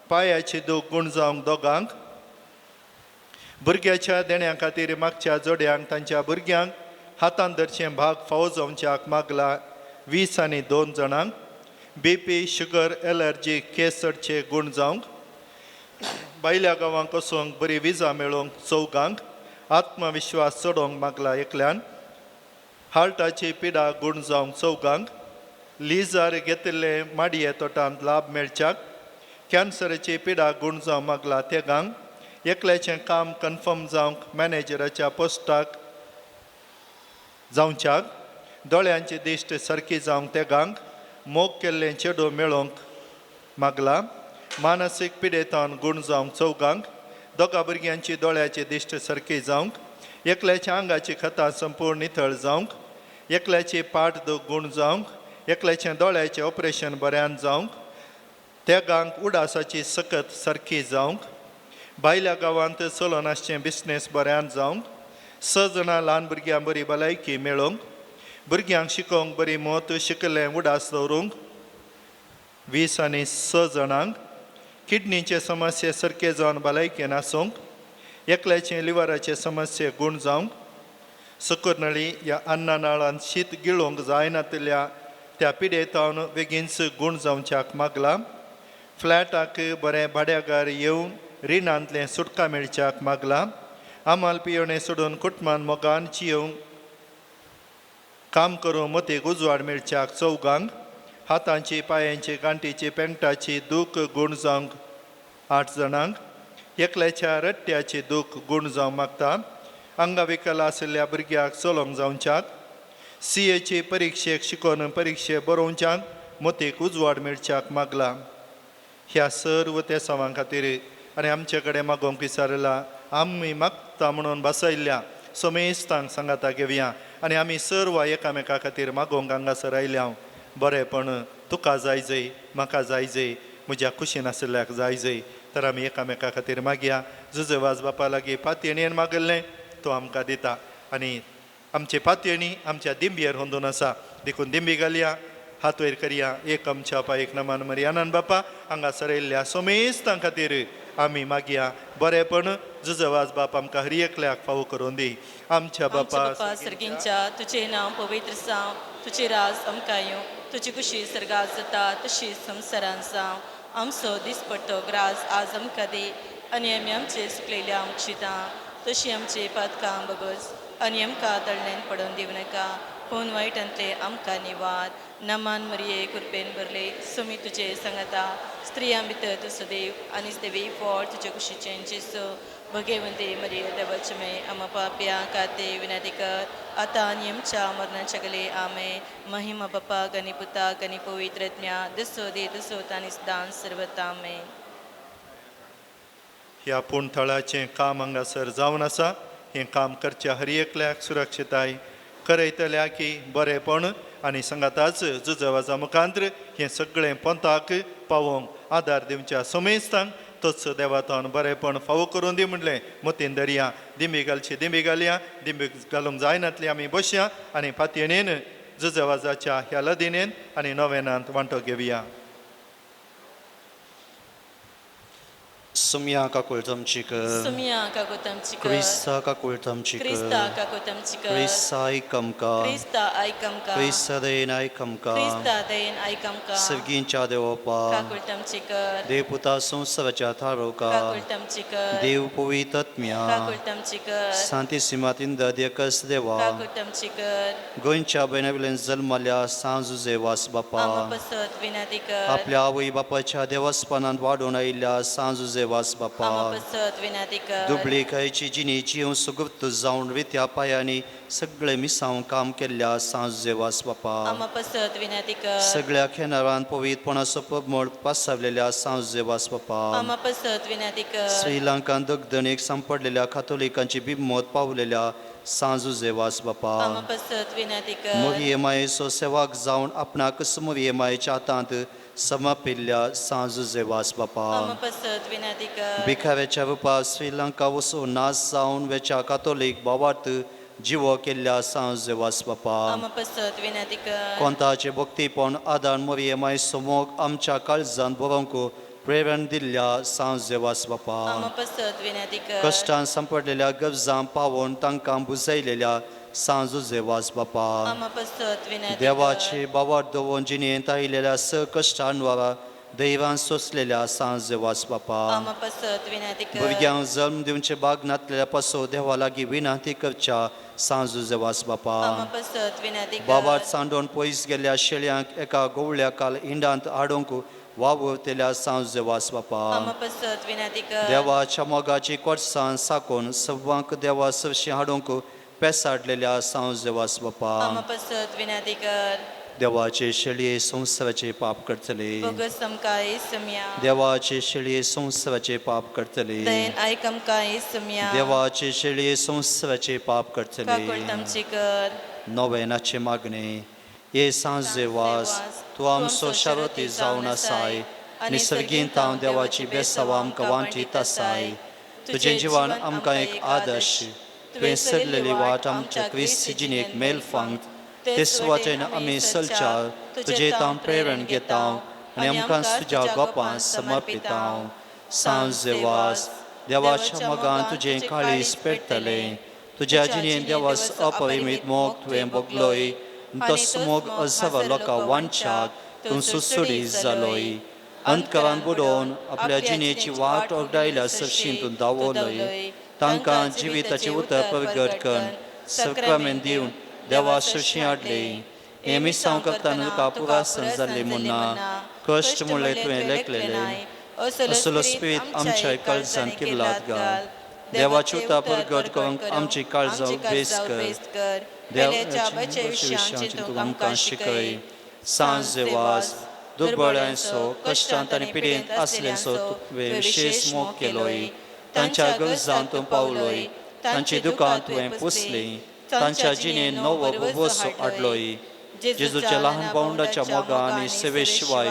पांयाची दूख गूण जावंक दोगांक. भुरग्याच्या देण्या खातीर मागच्या जोड्यांक तांच्या भुरग्यांक हातांत धरचें भाग फावो जावच्याक मागला 22 जाणांक. बीपी शुगर एलर्जी केस चडचे गूण जावंक. भायल्या गांवांक वचोंक बरी विजा मेळोवंक चौगांक. आत्मविश्वास चडोवंक मागला एकल्यान. हार्टाची पिडा गूण जावंक चौगांक. लिजार घेतिल्ले माडये तोटांत लाभ मेळच्याक. कॅन्सराची पिडा गूण जावंक मागला तेगांक. एकल्याचें काम कन्फर्म जावंक मॅनेजराच्या पोस्टाक जावच्याक. दोळ्यांची दिश्ट सारकी जावंक तेगांक. मोग केल्लें चेडूं मेळोवंक मागला. मानसीक पिडेतान गूण जावंक चौगांक. दोगा भुरग्यांची दोळ्याची दिश्ट सारकी जावंक. एकल्याच्या आंगाची खतां संपूर्ण नितळ जावंक. एकल्याची पाट दूख गूण जावंक. एकल्याचें दोळ्याचें ऑपरेशन बऱ्यान जावंक. तेगांक उडासाची सकत सारकी जावंक. भायल्या गांवांत चलोन आसचें बिजनेस बऱ्यान जावंक. 6 जाणां ल्हान भुरग्यां बरी भलायकी मेळोवंक. भुरग्यांक शिकोवंक बरी मत शिकलें उडास दवरूंक 26 जाणांक. किडनीचे समस्ये सारके जावन भलायकेन आसूंक. एकल्याचें लिवराचे समस्ये गूण जावंक. सुकुरनळी ह्या अन्नानाळान शीत गिळोवंक जायनातिल्ल्या त्या पिडेतावन बेगीनच गूण जावच्याक मागला. फ्लॅटाक बरें भाड्यागार येवन रिणांतलें सुटका मेळच्याक मागला. आमाल पियोणे सोडून कुटमान मोगान चियोवंक काम करूं मतीक उजवाड मेळच्याक चौगांक. हातांची पांयांची गांठीची पेंगटाची दूख गूण जावंक 8 जाणांक. एकल्याच्या रट्ट्याची दूख गूण जावंक मागता. अंगविकल आशिल्ल्या भुरग्याक चलोवंक जावच्याक. सीएची परिक्षेक शिकोवन परिक्षे बरोवच्याक मतीक उजवाड मेळच्याक मागला. ह्या सर्व तेसांवां खातीर आनी आमचे कडेन मागोवंक विचारला आमी मागता म्हणून बसयल्ल्या समेस्तांक सांगाता घेवया आनी आमी सर्व एकामेका खातीर मागोवंक हांगासर आयल्या. बरेंपण तुका जाय जय, म्हाका जाय जय, म्हज्या कुशीन आशिल्ल्याक जाय जय, तर आमी एकामेका खातीर मागया. जुजेवाज बापा लागीं पातयेन मागल्लें तो आमकां दिता आनी आमचे पातयेणी आमच्या दिंबयेर होंदून आसा देखून दिंबी घालया, हात वयर करया. एक आमच्या बापा एक नमान मरियानन बापा हांगासर येयल्ल्या समेस्तां खातीर आमी मागया. बरेंपण जुजवाज बाप आमकां हर एकल्याक फावो करून दी. आमच्या बापा सर्गींच्या तुजें नांव पवित्र जावं, तुजें राज आमकां येवं, तुजी कुशी सर्गात जाता तशी संवसारान जावं. आमचो दिसपट्टो ग्रास आज आमकां दी आनी आमी आमचे सुकलेल्या आमक्षितां तशी आमची पातकां बगस आनी आमकां तळणेन पडोवन दिवं नाका, पूण वायटांतले आमकां निवार. नमान मरिये कृपेन भरले, सुमी तुजे सांगाता, स्त्रियां भितर तूं सदैव आनी देवी फळ तुजे कुशीचें जेसू. भगेवंती मरिये देवाचे मे आमा पापया काते विनंती कर आतां आनी आमच्या मरणाच्या गले. आमे. महिमा बापा गणी पुता गणी पवित्र ज्ञा दसो दे दसो तांणी दान सर्वता. आमेन. ह्या पूण थळाचें काम हांगासर जावन आसा. हें काम करच्या हर एकल्याक सुरक्षताय करयतल्या की बरेंपण आनी सांगाताच जुजवाजा मुखांत्र हें सगळें पंथाक पावोवंक आदार दिवच्या समेस्तांक तोच देवातान बरेंपण फावो करून दी म्हणलें मतीन दरया. दिंबी घालची दिंबी घालया, दिंबी घालूंक जायनातली आमी बसया आनी पातयेन जुजवाजाच्या ह्या लदिनेन आनी नवेनांत वांटो घेवया. सुमया काकुळतमची कर, सुमया काकुतमची कर, क्रिस्ता काकुळतमची कर, क्रिस्ता काकुतमची कर, क्रिस्ता आयक आमकां, क्रिस्ता आयक आमकां, क्रिस्ता दयेन आयक आमकां, क्रिस्ता दयेन आयक आमकां, सर्गींच्या देवपा, काकुळतमची कर, देवपुता संवसाराच्या थारोका, काकुळतमची कर, देव पवित्रत्म्या, काकुळतमची कर, सांतिसिमातीन दद्यकस देवा, काकुळतमची कर, गोंयच्या बेनाविल्यान जल्मल्या सांजुजे वास बापा, आमा पसत विनंती कर, आपल्या आवय बापाच्या देवस्पणांत वाडून आयिल्ल्या सांजुजे वास बापा, आमा पसत विनंती कर, दुबळीकायची जिणी जिवन सुगुप्त जावन रित्या पायांनी सगळे मिसांव काम केल्ल्या सांजुजे वास बापा, आमा पसत विनंती कर, सगळ्या खेनारान पवित्रपणाचो परमळ पासावलेल्या सांजुजे वास बापा, आमा पसत विनंती कर, श्रीलंकान दगदणेक सांपडलेल्या कातोलिकांची बिमत पावलेल्या सांजुजे वास बापा, आमा पसत विनंती कर, मोरये मायेचो सेवाक जावन आपणाकच मोरये मायेच्या हातांत समापिल्ल्या सांजुजे वास बापा, आमा पसत विनंती कर, भिकाऱ्याच्या रुपार श्रीलंका वचून नाश जावन वेच्या कातोलीक भावार्थ जिवो केल्ल्या सांज देवास बापा आमा पसत विनंती कर. कोंताचे भक्तीपण आदान मोरये माय समोग आमच्या काळजान बरोवंक प्रेरण दिल्ल्या सांज देवास बापा आमा पसत विनंती कर. कश्टान सांपडलेल्या गरजां पावोवन तांकां बुजयलेल्या सांजू देवास बापा आमा पसत विनंती कर. देवाचे बावार दवरून जिणेंत आयिल्ल्या स कश्टांवारा दैवान सोंसलेल्या सांज देवास बापा आमा पसत विनंती कर. भुरग्यांक जल्म दिवचे भाग नातलेल्या पासो देवा लागीं विनंती करच्या सांजू देवास बापा आमा पसत विनंती कर. बाबार सांडोवन पयस गेल्ल्या शेळयांक एका गोवळ्या काल इंडांत हाडूंक वावुरतेल्या सांज देवास बापा आमा पसत विनंती कर. देवाच्या मोगाची कोटसाण साकून सव्वांक देवा सरशी हाडूंक पेसाडलेल्या सांज देवास बापा आमा पसत विनंती कर. देवाचे शेळये संवसाराचे पाप करतले बोगस आमकां इसम्या. देवाचे शेळये संवसाराचे पाप करतले दयेन आयक आमकां इसम्या. देवाचे शेळये संवसाराचे पाप करतले काकुळट आमची कर. नवेनाचे मागणे हे सांज देवास तूं आमचो शारती जावन आसाय आनी सर्गींत हांव देवाची बेसांव आमकां वांटीत आसाय तुजें जिवन आमकां एक आदर्श तुवें सरलेली वाट आमच्या क्रिस्त जिणेक मेल फांग ते सुवातेन आमी सलच्या तुजें हांव प्रेरण घेता आनी आमकां तुज्या गोपां समर्पिता. सांज देवास देवाच्या मोगान तुजें काळीज पेटतलें तुज्या जिणेन देवास अपरिमीत मोग तुवें भोगलोय तस मोग अजावा लोकां वांच्याक तूं सुसुडी जालोय अंतकरान बुडोवन आपल्या जिणेची वाट ओगडायल्या सरशीं तूं दावलोय तांकां जिविताचें उतर परगट कर सक्रामेंत दिवन देवा सरशीं हाडली हें मिसांव करतना तुका पुरासन जाल्ली म्हूण ना कश्ट म्हणलें तुवें लेखलेलें असलो स्पिरीत आमच्या काळजान किल्लात घाल देवाची उतर परगट करूंक आमची काळजां उबेस कर देवाच्या विशयां चिंतूंक आमकां शिकय. सांज देवास दुर्बळ्यांचो कश्टांत आनी पिडेंत आसल्यांचो तुवें विशेश मोग केलोय तांच्या गरजांत तूं पावलोय तांची दुकां तुवें पुसली तांच्या जिणेंत नवो भोवसो हाडलोय. जेजूच्या लहान भावंडाच्या मोगा आनी सेवे शिवाय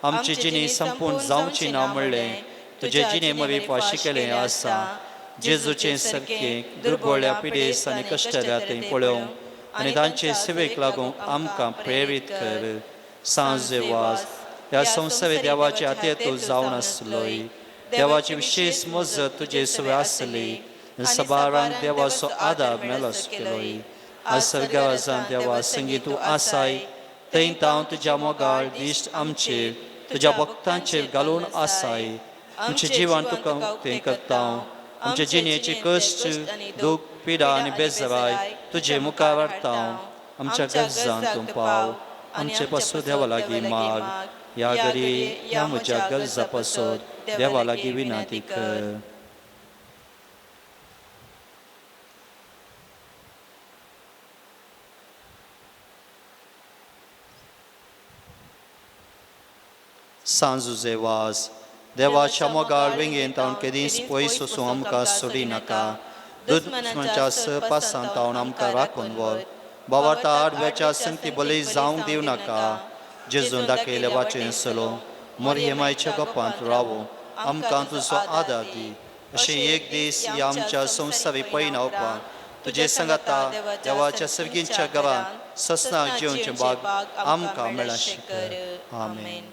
आमची जिणी संपूर्ण जावची ना म्हणलें तुजे जिणे मवी फाशी केलें आसा. जेजूचें सारकें दुर्बळ्या पिडेस्त आनी कश्टल्या थंय पळोवंक आनी तांचे सेवेक लागूंक आमकां प्रेरीत कर. सांज देवास ह्या संवसारी देवाचे हातीं तूं जावन आसलोय देवाची विशेश मजत तुजे सवे आसली सबारांक देवाचो आदार मेलोस केलोय. आज सर्गावाजान देवा संगी तूं आसाय थंय हांव तुज्या मोगाळ दिश्ट आमचेर तुज्या भक्तांचेर घालून आसाय. आमचें जिवन तुका तें करता आमचे जिणेचे कश्ट दूख पिडा आनी बेजराय तुजे मुखार हाडटा. आमच्या गरजान तूं पाव आमचे पासून देवा लागीं माग ह्या घडी ह्या म्हज्या गरजा पासून देवा लागीं विनंती कर. सांजुजे वास देवाच्या मोगाळ वेंगेंत हांव केदींच पयस वचूं आमकां सोडी नाका. दुस्मानाच्या सहपासांत हांव आमकां राखून व्हर. बाबार्था आडव्याच्या संगती बली जावंक दिवं नाका. जेजून दाखयल्या वाचेन सलो मोरयेमायच्या गपांत रावो आमकां तुजो आदार दी. अशें एक दीस ह्या आमच्या संवसारी पयना उपरांत तुजे सांगाता देवाच्या सर्गींच्या घरांत ससनाक जेवचे बाग आमकां मेळाशी कर. आमेन.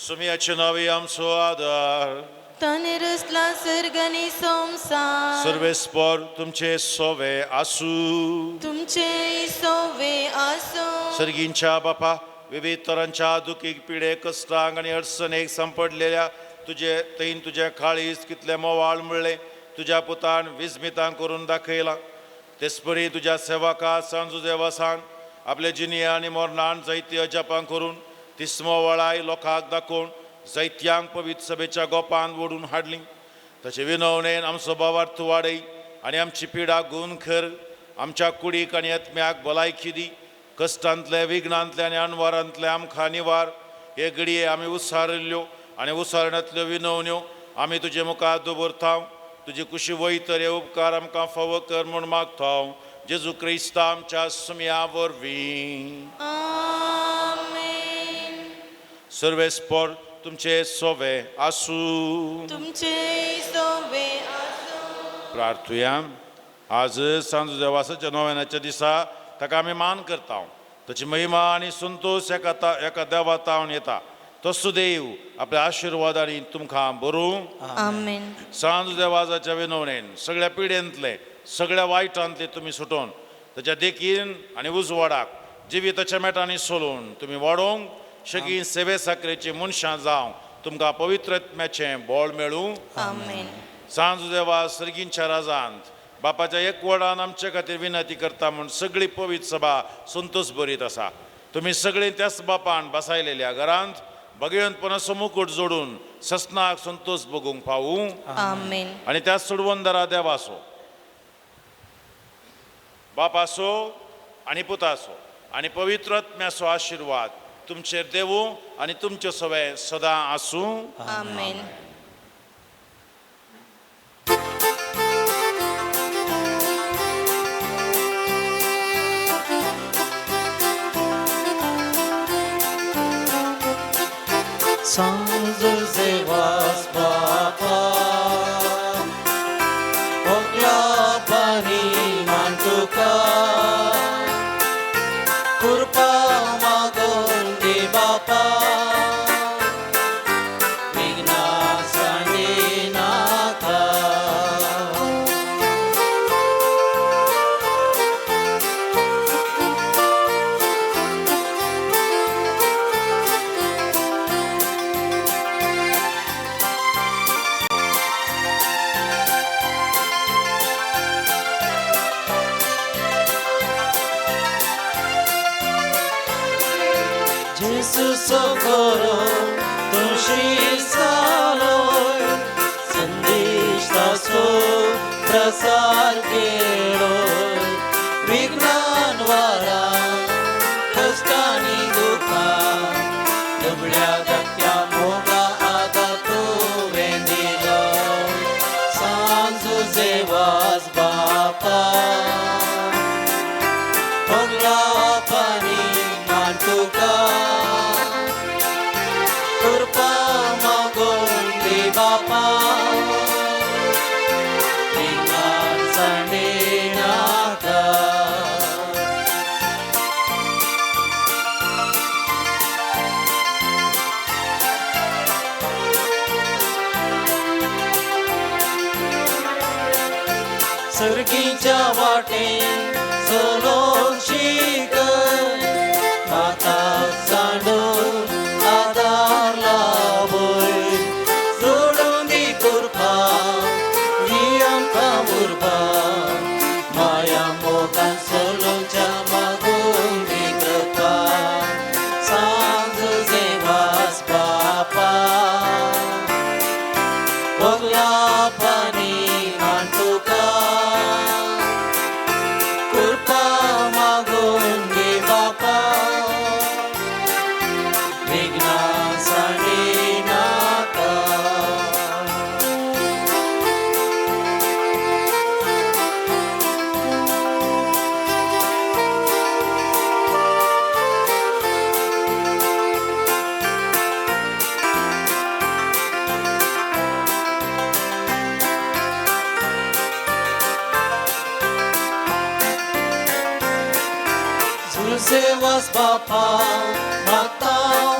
सुम्याचे नावे आमचो आदार ताणें रचला सर्ग आनी संवसार. सर्वेस्पर तुमचे सोवे आसूं. तुमचे सोवे आसूं. सर्गींच्या बापा विविध तरांच्या दुखीक पिडे कश्टांक आनी अडचणेक सांपडलेल्या तुजे थंय तुजें काळीज कितलें मोवाळ म्हणलें तुज्या पुतान विस्मितां करून दाखयलां. तेचपरी तुज्या सेवका सांजू देवासान आपले जिणये आनी मरणान जैत्य जपां करून तिस्मोवळाय लोकांक दाखोवन जैत्यांक पवित्र सभेच्या गोपान ओडून हाडली. तशें विनवणेन आमचो भावार्थ वाडय आनी आमची पिडा गुण कर. आमच्या कुडीक आनी आत्म्याक भलायकी दी. कश्टांतले विघ्नांतले आनी अणवारांतले आमकां निवार. हे घडये आमी उसारिल्ल्यो आनी उसारणांतल्यो विनवण्यो आमी तुजे मुखार दवरता. तुजी कुशी वयतर हे उपकार आमकां फावो कर म्हूण मागता. जेजू क्रिस्ता आमच्या सुमया वरवीं. आमेन. सर्वेस्पर तुमचे सोवे आसूं. तुमचे सोवे आसूं. प्रार्थुया. आज सांजू देवासाच्या नव्यानाच्या दिसा ताका आमी मान करता. ताची महिमा आनी संतोश एका एका देवा तावन येता. तो सुदेव आपल्या आशिर्वादांनी तुमकां बरूं. आमेन. सांजू देवाजाच्या विनवणेन सगळ्या पिडेंतले सगळ्या वायटांतले तुमी सुटोवन ताच्या देखीन आनी उजवाडाक जिविताच्या मेटांनी सोलून तुमी वाडोवंक शगी सेवे साकरेची मनशां जावं तुमकां पवित्र आत्म्याचें बळ मेळूं. आमेन. सांजू देवा सर्गींच्या राजांत बापाच्या एकवडान आमचे खातीर विनंती करता म्हूण सगळी पवित्र सभा संतोष बरीत आसा. तुमी सगळीं त्याच बापान बसायलेल्या घरांत भगवंतपणाचो मुकूट जोडून ससनाक संतोष भोगूंक पावूं. आमेन. आनी त्या सोडवंदरा देवाचो बापाचो आनी पुताचो आनी पवित्र आत्म्याचो आशिर्वाद तुमचेर देवूं आनी तुमच्यो सवे सदां आसूं. आमेन. सांजू देवास बापा ओगल्या मान तुका कृपा मागून दे बापा विघ्ना नाथा. Gesù socorro, tu salo, संदेश दासो प्रसार केलो, विघ्नान वारा कष्टानी दुखा दुबळ्या धाकट्या मोगा आदा तुवें दिलो. सांजू देवास बापा मान तुका कृपा मागून दे बापा विघ्नान सांडे नाका. सर्गीच्या वाटे चलोवंक शिकय माता सांडून आदार लाभय जोडून दी कृपा ही आमकां उर्बा माया मोगान चलोवच्या मागून दी कृपा. सांजू देवास बापा मान तुका कृपा मागून दे बापा विघ्ना सांडे नाका. जुसेवास बापा मागता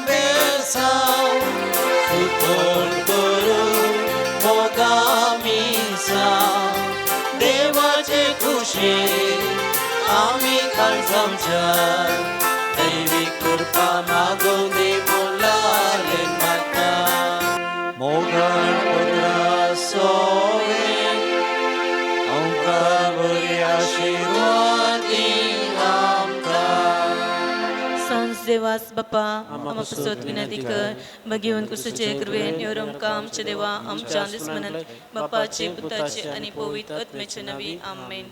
बेसांव सुतोल करून मोगा मिसांव देवाचे खुशे आमी काळजांच्या दैवी कृपा मागून दे मुलाले मागता. मोगान पुत्रा सोवे आमकां बरी आशिर्वाद दी आमकां. सांज देवास बापा आम्हा पासत विनंती कर भगीवन कुसूचे कृपेन your आमकां आमच्या देवा आमच्या दुस्मनात बापाचे पुताचे आनी पवित्र आत्म्याचे नांवी. आमेन.